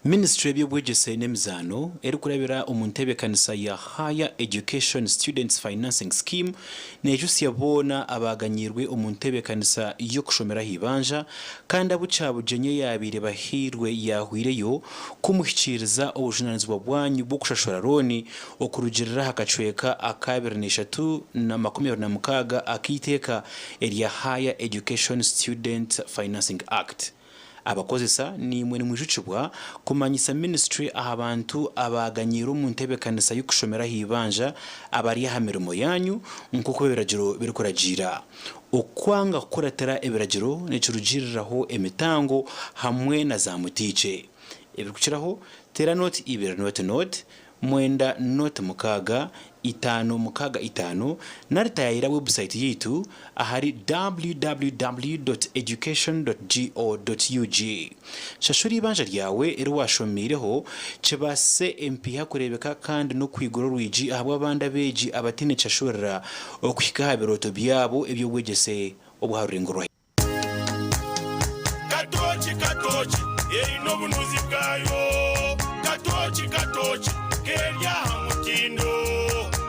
Minisiture y'eby'obwegyese n'emizaano erikurabira omu nteebekanisa ya Higher Education Students Financing Scheme neejutsya boona abaaganyiirwe omu nteebekanisa y'okushomera aha ibanja kandi abu Kyabugyenyi eyaabaire bahairwe yaahweireyo kumuhikiiriza obujunaanizibwa bwanyu bw'okushashura looni okurugiirira aha kacweka aka 23 26 ak'eiteeka erya Higher Education Student Financing Act. Abakozesa naimwe nimwijukibwa kumanyisa minisiture aha bantu abaaganyiirwe omu nteebekanisa y'okushomera aha ibanja abari aha mirimo yaanyu nk'oku ebiragiro birikuragiira. Okwanga kukuratira ebiragiro nikirugiiriraho emitango hamwe na zaamutiikye. Ebirikukiraho, teera nooti ibiri nooti nooti, mwenda nooti mukaaga, itaano mukaaga itaano nari taayaayira webusayiti yaitu ahari www.education.go.ug. Shashura eibanja ryawe eri waashomiireho kibaasise empiiha kureebeka kandi n'okwigura orwigi ahabw'abandi abeegi abataine kishashurira okuhika aha birooto byabo eby'obwegyese obw'aha rurengo rwa Katooki katooki eine obunuzi bwayo Katooki katooki keri aha mutindo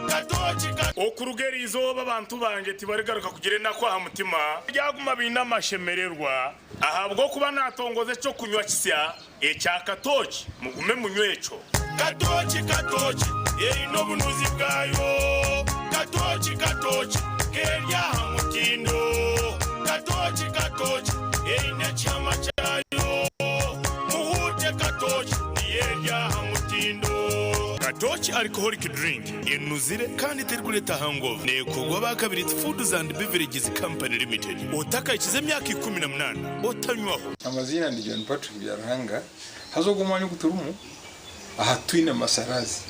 Katooki ka. Okuruga eri izooba abantu bangye tibarigaruka kugira enaku aha mutima, baryaguma baine amashemererwa, ahabw'okuba naatongoza eky'okunywa kisya ekya katooki, mugume munywe ekyo. Katooki katooki eine obunuzi bwayo Katooki katooki keri aha mutindo Katooki katooki eine ekihama kyayo Muhuute katooki niyo eri aha mutindo. Katooki Alcoholic Drink enuzire kandi terikureeta hangover. Neekorwa aba Kabiriti Foods and Beverages Company Limited. Otakahikize emyaka 18 otanywaho. Amaziina ndi John Patrick Byaruhanga, haza ogu omwanya ogu turimu aha titwine masarazi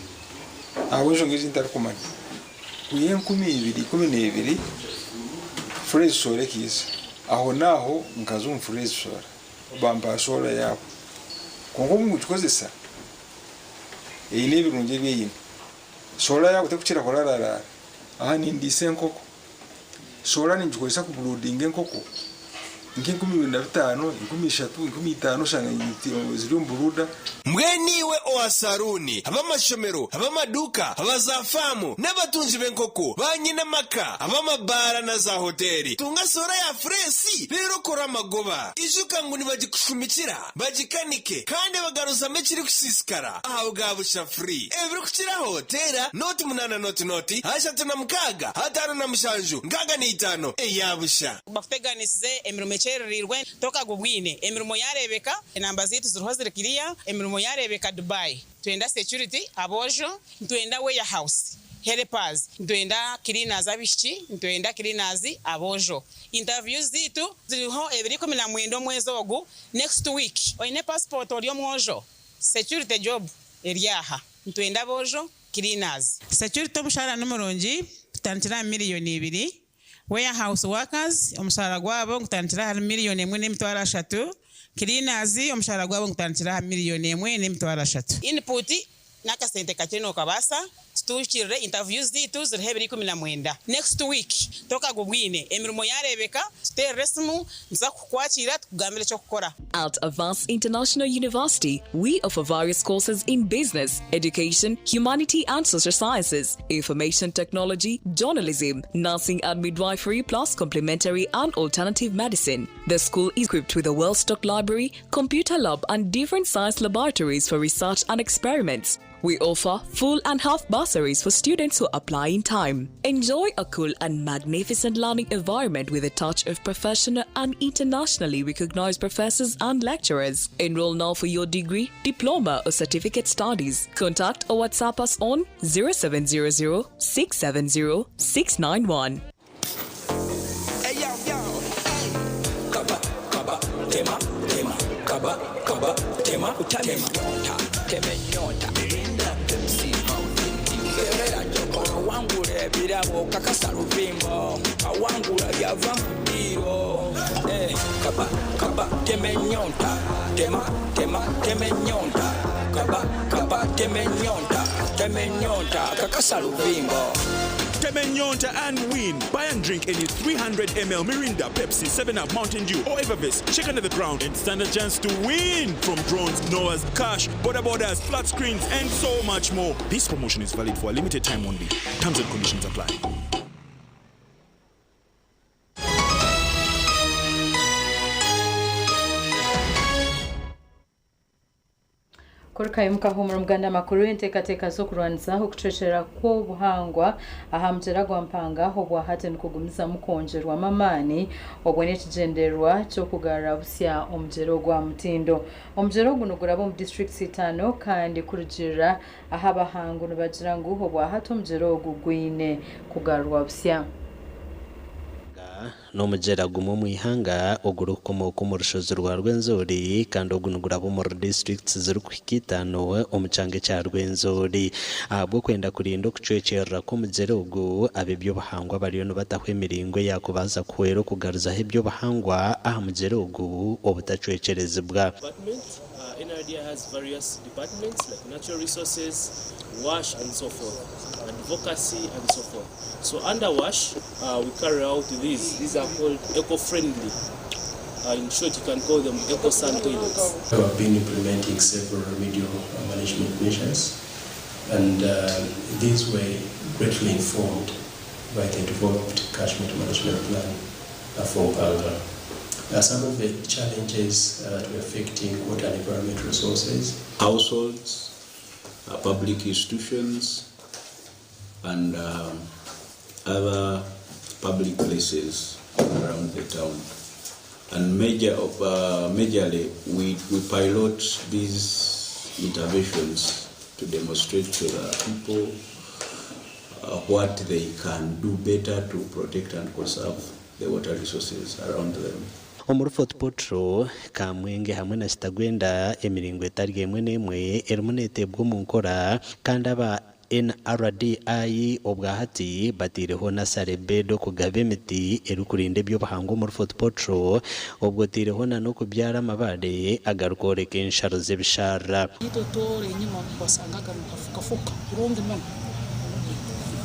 ahabw'enshonga ezi ntarikumanya. Kwiha 2012 Furezi Soora ekaija, aho n'aho nkaza omu Furezi Soora bampa soora yaabo kwonka obu ndikugikozesa eine ebirungi ebi eine. Soora yaabo terikukira kurararaara, aha nindiisa enkoko. Soora ningikozesa kuburuudinga enkoko nk'enkumi ibiri na bitaano, 3000, 5000 oshanga ziri omu buruuda. Mbwenu iwe owa saruuni, ab'amashomero, ab'amaduuka, aba za faamu, n'abatungi b'enkoko, ba nyina maka, ab'amabaara na za hoteeri, tunga soora ya fureesi reero okore amagoba. Ijuka ngu nibagikushumikira, bagikanike, kandi bagaruzamu ekirikusiisikara aha bwa busha free. Ebirikukiraho, teera nooti munaana nooti nooti, 36, 57, 65 eya busha. Bakuteganisize emirimo ekyerereirwe tokagubwine emirimo yarebeka enamba zeitu ziriho ziri clear emirimo yarebeka Dubai nitwenda security aboojo nitwenda warehouse helpers nitwenda cleaners abaishiki nitwenda cleaners aboojo interviews zeitu ziriho ebiro 19 omwezi ogu next week oyine passport ori omwojo security job eri aha nitwenda aboojo cleaners. Security omushahara nimurungi tutandikira aha miriyoni ibiri Warehouse workers omushahara gwabo gutandikira ahari 1,300,000, cleaners omushahara gwabo gutandikira aha 1,300,000. Input n'akasente kakye nokabaasa tutuukirire interviews zaitu ziriho ebiro 19 next week tokagubwine emirimo yareebeka tuteerere esimu nituza kukukwakiira tukugambire eky'okukora. At Avance International University, we offer various courses in business, education, humanity and social sciences, information technology, journalism, nursing and midwifery, plus complementary and alternative medicine. The school is equipped with a well stocked library, computer lab, and different science laboratories for research and experiments. We offer full and half bursaries for students who apply in time. Enjoy a cool and magnificent learning environment with a touch of professional and internationally recognized professors and lecturers. Enroll now for your degree, diploma, or certificate studies. Contact or WhatsApp us on 0700 670 691. Hey yo yo, hey. Kaba kaba tema tema kaba kaba tema tema nyota teme nyota Mirinda Pepsi Mountain Dew Kebera chokoro wangula ebirabo kakasa luvimbo awangula byava mu ddiiro Eh, kaba kaba tema ennyonta tema tema tema ennyonta kaba kaba tema ennyonta tema ennyonta kakasa luvimbo. Temenyonta and win. Buy and drink any 300 ml Mirinda, Pepsi, 7 Up, Mountain Dew, or Evervest. Check under the ground and stand a chance to win from drones, Noahs, cash, border borders, flat screens, and so much more. This promotion is valid for a limited time only. Terms and conditions apply. Kurukayo mukahumura omuganda amakuru enteekateeka z'okurwanisa okucwekyerera kw'obuhangwa aha mugyera gwa Mpanga obwahati nikugumizamu kwongyerwamu amaani obwo n'ekigyendererwa ky'okugarura busya omugyera ogwa mutindo. Omugyera ogu niguraba omu disiturikiti itaano kandi kurugiirira aha bahangu nibagira ngu obwahati omugyera ogu gwine kugarurwa busya. N'omugyera gumwe omu ihanga ogurikukomooka omu rushozi rwa Rwenzori kandi ogu niguraba omuri disiturikiti zirikuhika itaano omu kyanga ekya Rwenzori. Ahabw'okwenda kurinda okucwekyerera kw'omugyera ogu, ab'eby'obuhangwa bariyo nibataho emiringo eyaakubaasa kuhwera okugaruzaho eby'obuhangwa aha mugyera ogu obutacwekyerezibwa. Department. NRDI has various departments like natural resources, WASH, and so forth, advocacy, and so forth. So under WASH, we carry out these. These are called eco-friendly. In short, you can call them eco-san toilets. We have been implementing several remedial management measures, and these were greatly informed by the developed catchment management plan for Mpanga. Some of the challenges that were affecting water and environment resources. Households, public institutions, and other public places around the town. And majorly, we pilot these interventions to demonstrate to the people what they can do better to protect and conserve the water resources around them. Omuri Fort Portal, Kamwenge hamwe na Kitagwenda emiringo etari emwe n'emwe erimu neeteebwa omu nkora kandi aba NRDI obwahati bataireho nursery bed okugaba emiti erikurinda eby'obuhangwa omuri Fort Portal obwo otaireho na n'okubyara amabaare agarikworeka ensharo z'ebisharara. Itotoro enyuma wasangaga nukafukafuka kurungi muno,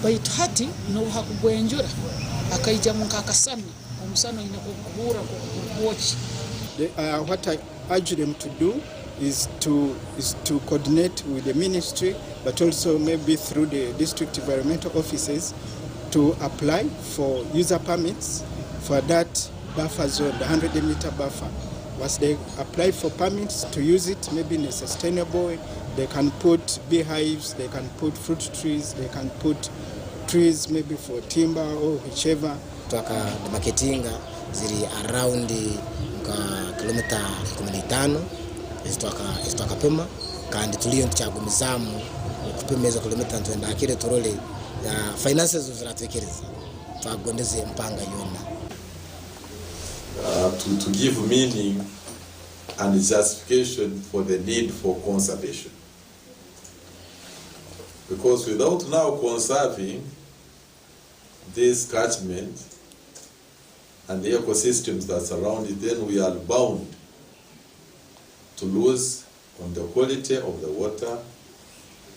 baitu hati nobuhakugwa enjura akaijamu nk'akasana, omusana oine kuguhura nk'okugwokya. What I urge them to do is to coordinate with the ministry, but also maybe through the district environmental offices to apply for user permits for that buffer zone, the 100 meter buffer. Once they apply for permits to use it, maybe in a sustainable way, they can put beehives, they can put fruit trees, they can put trees maybe for timber or whichever. Twakademarcatinga ziri around nka kilomita 15 ezitwakapima kandi tuliyo nitukyagumizaamu okupima ezo kilomita, nitwenda hakire turole finances ziratwekereza twagondeze empanga yona. To give meaning and justification for the need for conservation. Because without now conserving this catchment and the ecosystems that surround it, then we are bound to lose on the quality of the water,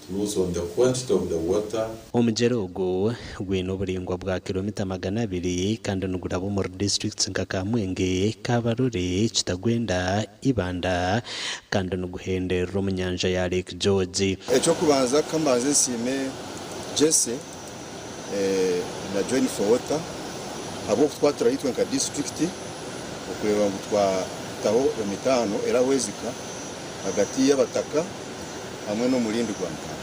to lose on the quantity of the water. Omugyera ogu gwine oburingwa bwa kilomita 200 kandi niguraba omuri disiturikiti nka Kamwenge, Kabarole, Kitagwenda, Ibanda kandi niguhenderera omu nyanja ya Lake George. Ekyokubanza kambanze nsiime Jesse na Join for Water ahabw'okutwatura itwe nka disitulikiti okureba ngu twataho emitaano erahwezika hagati y'abataka hamwe n'omurindi gwa Mpanga.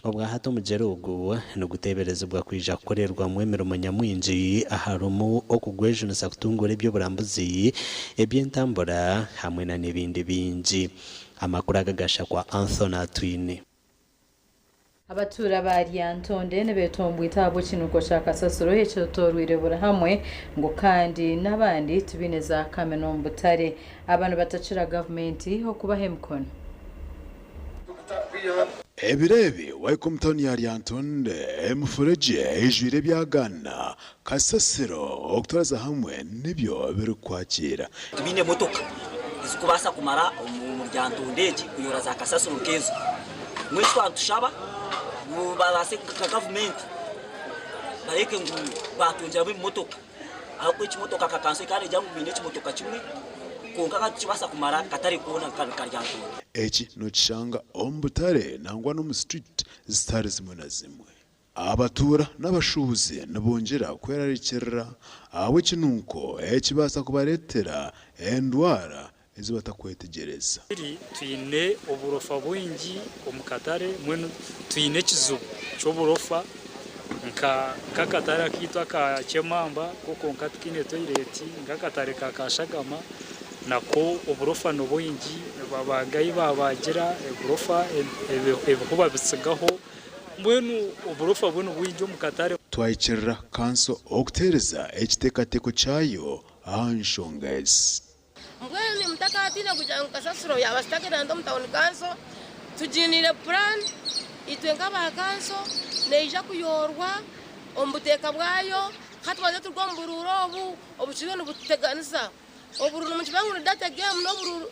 Obwahati omugyera ogu niguteeberezibwa kwija kukorerwamu emirimo nyamwingi aharimu okugwejunisa kutungura eby'oburambuzi, eby'entambura hamwe na n'ebindi bingi. Amakuru aga gashakwa Anthony Atwine. Abatuura ba Lyantonde nibeetombwita ahabw'ekinuko kya kasasiro ekyotorwire buri hamwe ngu kandi n'abandi tibaine za kamina omu butare. Aba nibatakira gavumenti okubaha emikono. Ebiro ebi waika omu tawuni ya Lyantonde emifuregye eijwire ebyagaana kasasiro okutwariza hamwe nibyo birikukwakira. Tibiine emotoka ezikubaasa kumara omu Lyantonde egi kuyora za kasasiro nkezo. Mbwenu twaba nitushaba ngu babaase nka gavumenti. Bareke ngu batungyeramu ebimotoka ahabw'okuba ekimotoka nka kanso ekaba neegira ngu baine ekimotoka kimwe kwonka ka tikibaasa kumara katare koona nka Lyantonde. Eki nokishanga omu butare nangwa n'omu street zitari zimwe na zimwe. Abatuura n'abashuubuzi nibongyera kwerarikirira ahabw'ekinunko ekibaasa kubareetera endwara ezi batakwetegyereza. Twine oburofa bwingi omu katare mbwenu twine ekizibu ky'oburofa nk'akatare akaitu aka Kyemamba ko kwonka tikaine toyireti, nk'akatare ka Kashagama nako oburofa nibwingi babagayi babagira oburofa ebihu babitsigaho mbwenu oburofa bwo nibwingi omu katare. Twahikirira kanso okuteereza ekiteekateeko kyayo aha nshonga ezi. Mbwenu nimutakatiine kugira ngu kasasiro yaaba zitagenda omu tawuni kanso, tugiiniire puraani itwe nk'aba kanso neija kuyoorwa omu buteeka bwayo hati tubanze turuge omu buruuru obu obukiriyo nibututeganisa. Oburuuru nimukiba ngu ni dirty game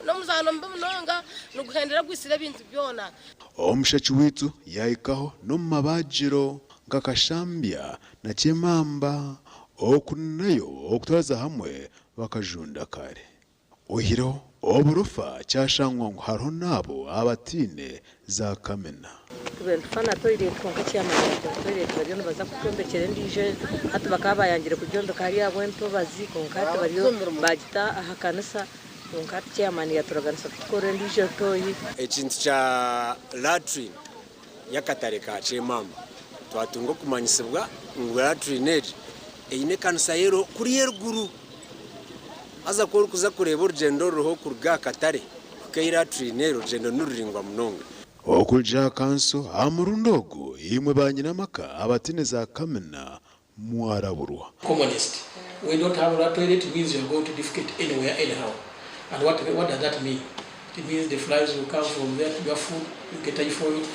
n'omuzaano mubi munonga niguhendera gwitsire ebintu byona. Omushaki waitu yaahikaho n'omu mabaagiro nka Kashambya na Kyemamba oku nayo okutwariza hamwe bakajunda kare. Oihireho oburofa kyashangwa ngu hariho n'abo abataine za kamina. Tube nitufa na toilet kwonka chairman yagira ngu toilet bariyo nibaza kutwombekyera endiijo hati bakaba bayangire kugyombeka hariya ahabw'entobazi kwonka hati bariyo bagita aha kanisa kwonka hati chairman yaturaganisa kutukorera endiijo toyi. Ekintu kya latrine y'akatare ka Kyemamba twatunga okumanyisibwa ngu latrine egi eine ekanisa y'eriho kuriya eruguru. Haza ku orikuza kureeba orugyendo oruriho kuruga aha katare kuhika ei latrine eri orugyendo niruraingwa munonga. Okurugira aha kanso aha murundi ogu, imwe banyinamaka abataine za kamina mwaraburwa. Commonest when you don't have a toilet it means you are going to defecate anywhere anyhow and what what does that mean it means the flies will come from there to your food you get typhoid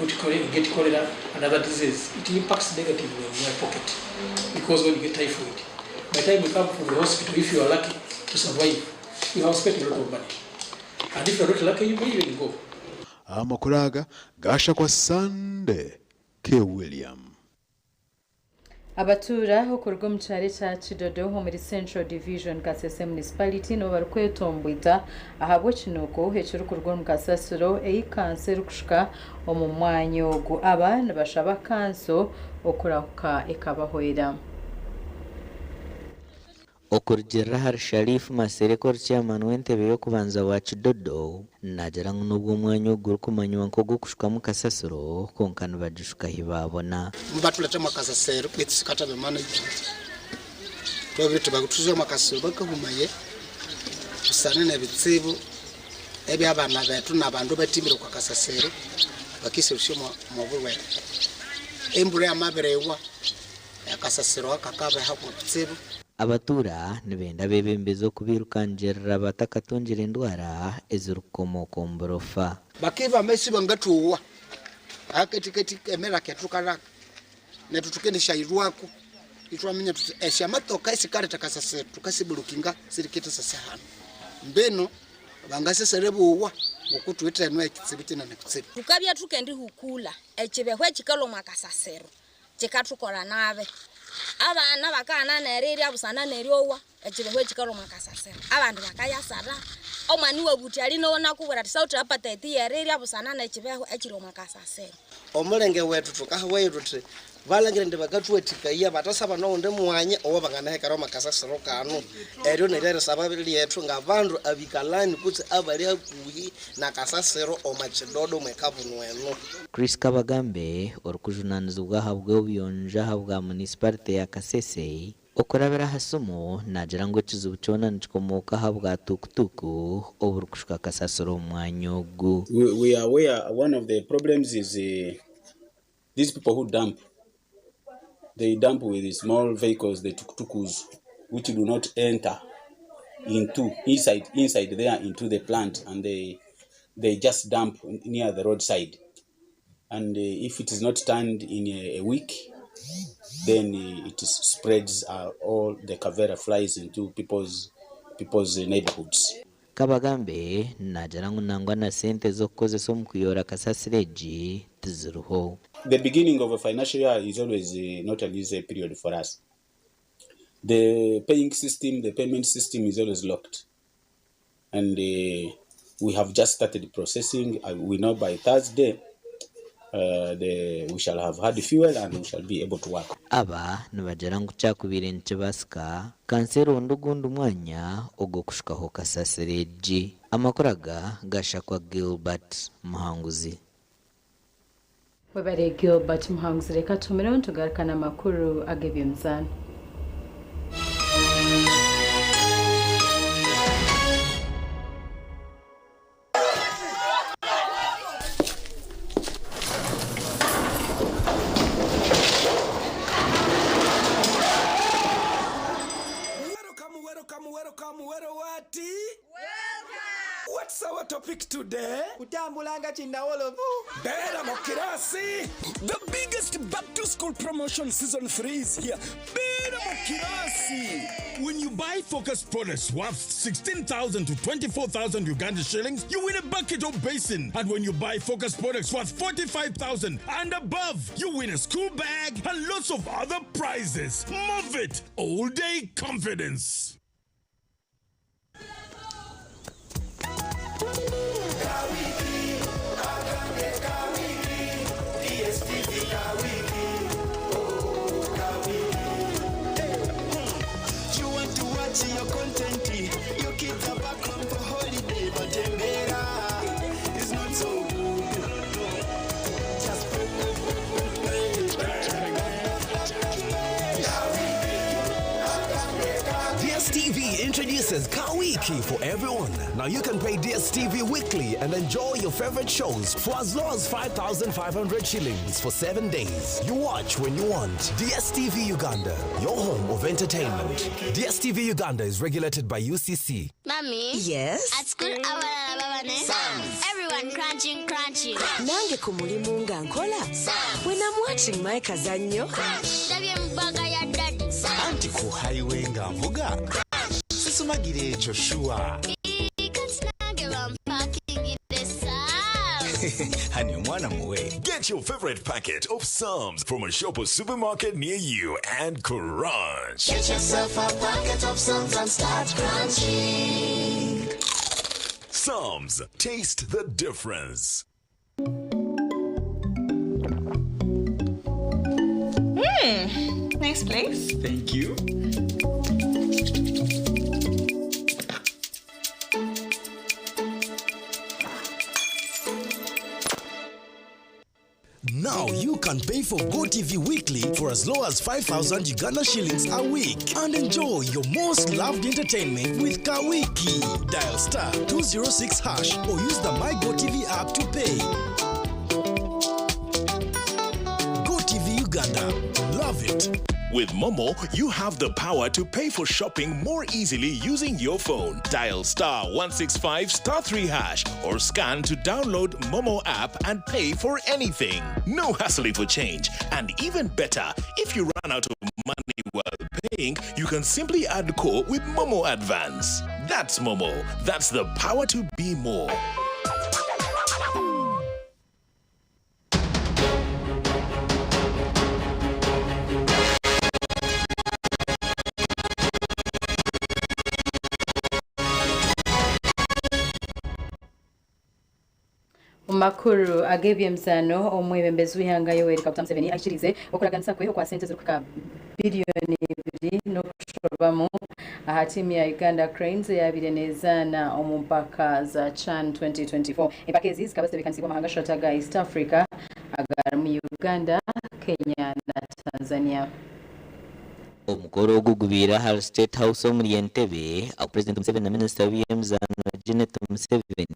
you get cholera, you get cholera and other diseases it impacts negatively on your pocket because when you get typhoid by the time you come from the hospital if you are lucky to survive you have spent a lot of money and if you are not lucky you may even go. Amakuru aga gaashakwa Sunday K. William. Abatuura okuruga omu kyaro ekya Kidodo omuri Central Division Kasese Municipality nibo barikwetomboita ahabw'ekinuuko ekirikuruga omu kasasiro ei kanso erikushuka omu mwanya ogu. Aba nibashaba kanso okurahuka ekabahwera. Okurugiirira ahari Sharif Masereka ori chairman w'entebe y'okubanza wa Kidodo, naagira ngu n'obu omwanya ogu gurikumanywa nk'ogw'okushukamu kasasiro, kwonka nibagishuka ahi baabona. Nibatuletamu akasasiro beitu sikatabe management twabire tibakutuzemu akasasiro bakahumaye busana nebitsibu ebyabana betu nabandu batimbire kwa kasasiro bakiserusya omu burwere. Embura yamabiriwa akasasiro aka kabeha kutsibu. Abatuura nibenda abeebembezi okubairukangirira batakatungire endwara ezirikukomooka omu burofa. Bakiiba amaizi bangatwowa akatikati kemera ketu karaka netu tukendishairwako itwaminya tuti eshamatoka esikareta kasasiro tukasiburukinga sirikita sasa hanu mbino bangasesere buwa ngokutwita eno ekitsibu kinene kutsibu. Tukabya tukendihukula ekibehwa ekikalwa omwa kasasiro kikatukora nabi. Abaana bakaghana nerirya busana neryowa ekibehwa ekikalwa omwa kasasiro. Abandi bakayasara, omwana iwabuthi ali nowo inakubwira athi sawuthe appetite yerirya busana nekibehwa ekiri omwa kasasiro. Omulenge wethu thukahawayo thuthi balangire indi bakathuwathikaya bathasaba noghundi mwanya owabanganahekera omwa kasasiro kanu. Eryo niryerisaba lyethu ngabandu abikalani kutse abali hakuhi na kasasiro omwa Kidodo omwe kabunu enu. Chris Kabagambe, orikujunanizibwa ahabw'obuyonjo ahabwa munisiparite ya Kasese, okurabira aha simu naagira ngu ekizibu kyona nikikomooka aha bwa tukutuku oburikushuka kasasiro omu mwanya ogu. We are aware one of the problems is these people who dump. They dump with small vehicles, the tuk-tukus, which do not enter inside there into the plant, and they just dump near the roadside. And if it is not turned in a week, then it spreads all the Kavera flies into people's neighborhoods. Kabagambe naagira ngu nangwa na sente z'okukozesa omu kuyoora kasasiro egi tiziriho. The beginning of a financial year is always not an easy period for us. The paying system, the payment system is always locked. And we have just started processing. We know by Thursday the, we shall have had fuel and we shall be able to work. Aba nibagira ngu ku kyakubaire nikibaasika, kanso eronde ogundi mwanya ogw'okushukaho kasasiro egi. Amakuru aga gashakwa Gilbert Muhanguzi. Webare Gilbert Muhanguzi reka tuhumireho nitugaruka n'amakuru ag'eby'emizaano. What's our topic today? Kutambula nga kinnawolovu. Beera mu kirasi. The biggest back to school promotion season 3 is here. Beera mu kirasi. When you buy Focus products worth 16,000 to 24,000 Uganda shillings, you win a bucket or basin. And when you buy Focus products worth 45,000 and above, you win a school bag and lots of other prizes. Move it! All day confidence. You want to watch your content, your kids are back home for holiday, but Tembera is not so good. Just DSTV introduces Kawiki for everyone. Now you can pay DSTV weekly and enjoy your favorite shows for as low as 5,500 shillings for 7 days. You watch when you want. DSTV Uganda, your home of entertainment. DSTV Uganda is regulated by UCC. Mommy? Yes? At school, abalala baba ne Everyone crunching, crunching. Nange ku mulimu nga nkola. When I'm watching my kazannyo. Ndabye mu bag ya daddy. Anti ku highway nga nvuga sisumagira ekyo sure. Kati nange bampakingire Sam's. Hani omwana muwe. Get your favorite packet of Psalms from a shop or supermarket near you and crunch. Get yourself a packet of Psalms and start crunching. Psalms, taste the difference. Nice place. Thank you. Now you can pay for GoTV Weekly for as low as 5,000 Uganda shillings a week and enjoy your most loved entertainment with Kawiki. Dial star 206 hash or use the My GoTV app to pay. GoTV Uganda. Love it. With Momo, you have the power to pay for shopping more easily using your phone. Dial star 165 star 3 hash or scan to download Momo app and pay for anything. No hassling for change. And even better, if you run out of money while paying, you can simply add core with Momo Advance. That's Momo. That's the power to be more. Omu makuru ag'eby'emizaano, omwebembezi w'eihanga Yoweri Kaguta Museveni aikiriize okuraganisa kwe okwa sente ezirikuhika biriyoni ibiri n'okushobamu aha tiimu ya Uganda Cranes eyabaire nezaana omu mpaka za CHAN 2024. Empaka ezi zikaba zitebeekanisiibwe amahanga ashatu aga East Africa agarimu Uganda, Kenya na Tanzania. Omukoro ogu gubaire ahari State House omuri Entebbe ahu Purezidenti Museveni na Minisita w'eby'emizaano Janet Museveni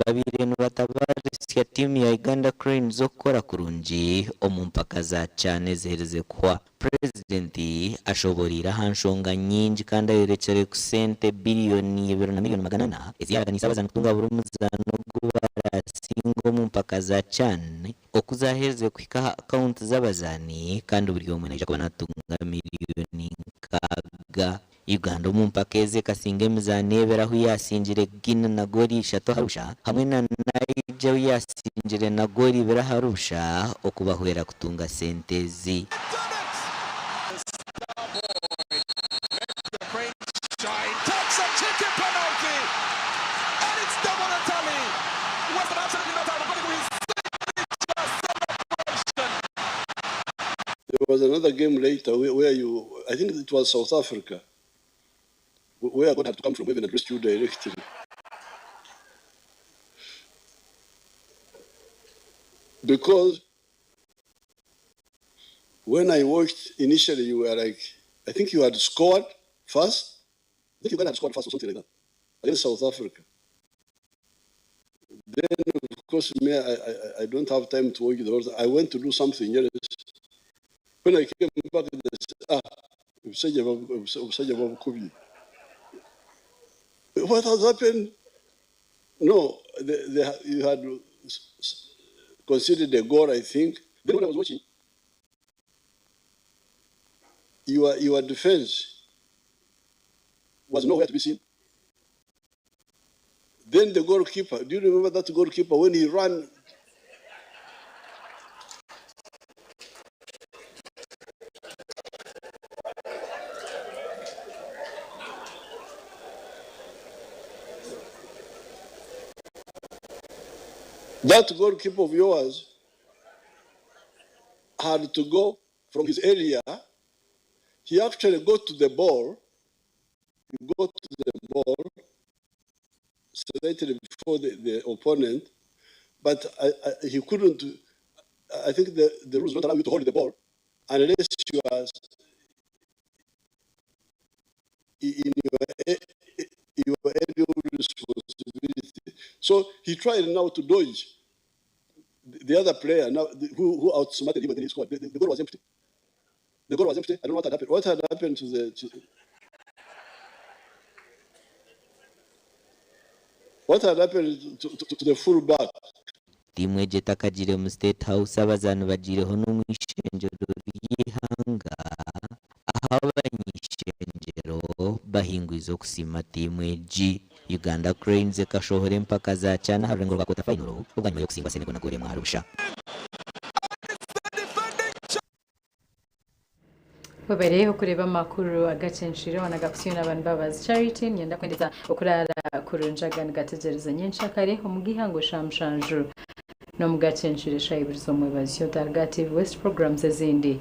babaire nibatabaaritsya tiimu ya Uganda Cranes okukora kurungi omu mpaka za CHAN eziherize kuhwa. Purezidenti ashoboreire aha nshonga nyingi kandi ayorekire ku sente biriyoni ibiri na miriyoni magana ana ezi yaaraganiise abazaani kutunga buri muzaano ogu barasinga omu mpaka za CHAN okuzaherize kuhika aha akawunti z'abazaani kandi buri omwe naija kuba natunga miriyoni nkaaga. Uganda omu mpaka ezi ekasinga emizaano ebiri ahu yaasingire Guinea na goolo ishatu ahari busha hamwe na Niger ahu yaasingire na goolo ibiri ahari busha okubahwera kutunga sente ezi. There was another game later where, where you, I think it was South Africa, where God had to come from heaven and rescue you directly. Because when I watched initially, you were like, I think you had scored first. I think Uganda had scored first or something like that against South Africa. Then, of course, me, I, I, I don't have time to watch the whole. I went to do something else. When I came back, they said, ah, obusajja obusajja babukubye. What has happened? No, you had considered a goal, I think. Then when I was watching, your defense was nowhere to be seen. Then the goalkeeper, do you remember that goalkeeper when he ran? That goalkeeper of yours had to go from his area. He actually got to the ball. He got to the ball slightly before the opponent, but he couldn't. I think the rules don't allow you to hold the ball unless you are in your area of responsibility. So he tried now to dodge the other player now who outsmarted him and then he scored. The goal was empty. The goal was empty. I don't know what had happened. What had happened to the... To, what had happened to the full back? Tiimu egi etakagiire omu State House, abazaani bagiireho n'omu ishengyero ry'eihanga ahu abany'ishengyero bahingwize okusiima tiimu egi. Uganda Cranes ekashohora empaka za CHAN aha rurengo rwa quarter final obwanyima y'okusingwa Senegal na goolo emwe ahari busha. Webareho kureeba amakuru agacencwire hoona gakutsyo n'abantu Mbabazi Charity. Niinyenda kwendeza okuraara kurungi aga nigategyereza nyenkyakare omu g'eihangwe shaaha mushanju n'omu gacencwire shaaha ibiri z'omwebazyo. Otarga TV West programs ezindi.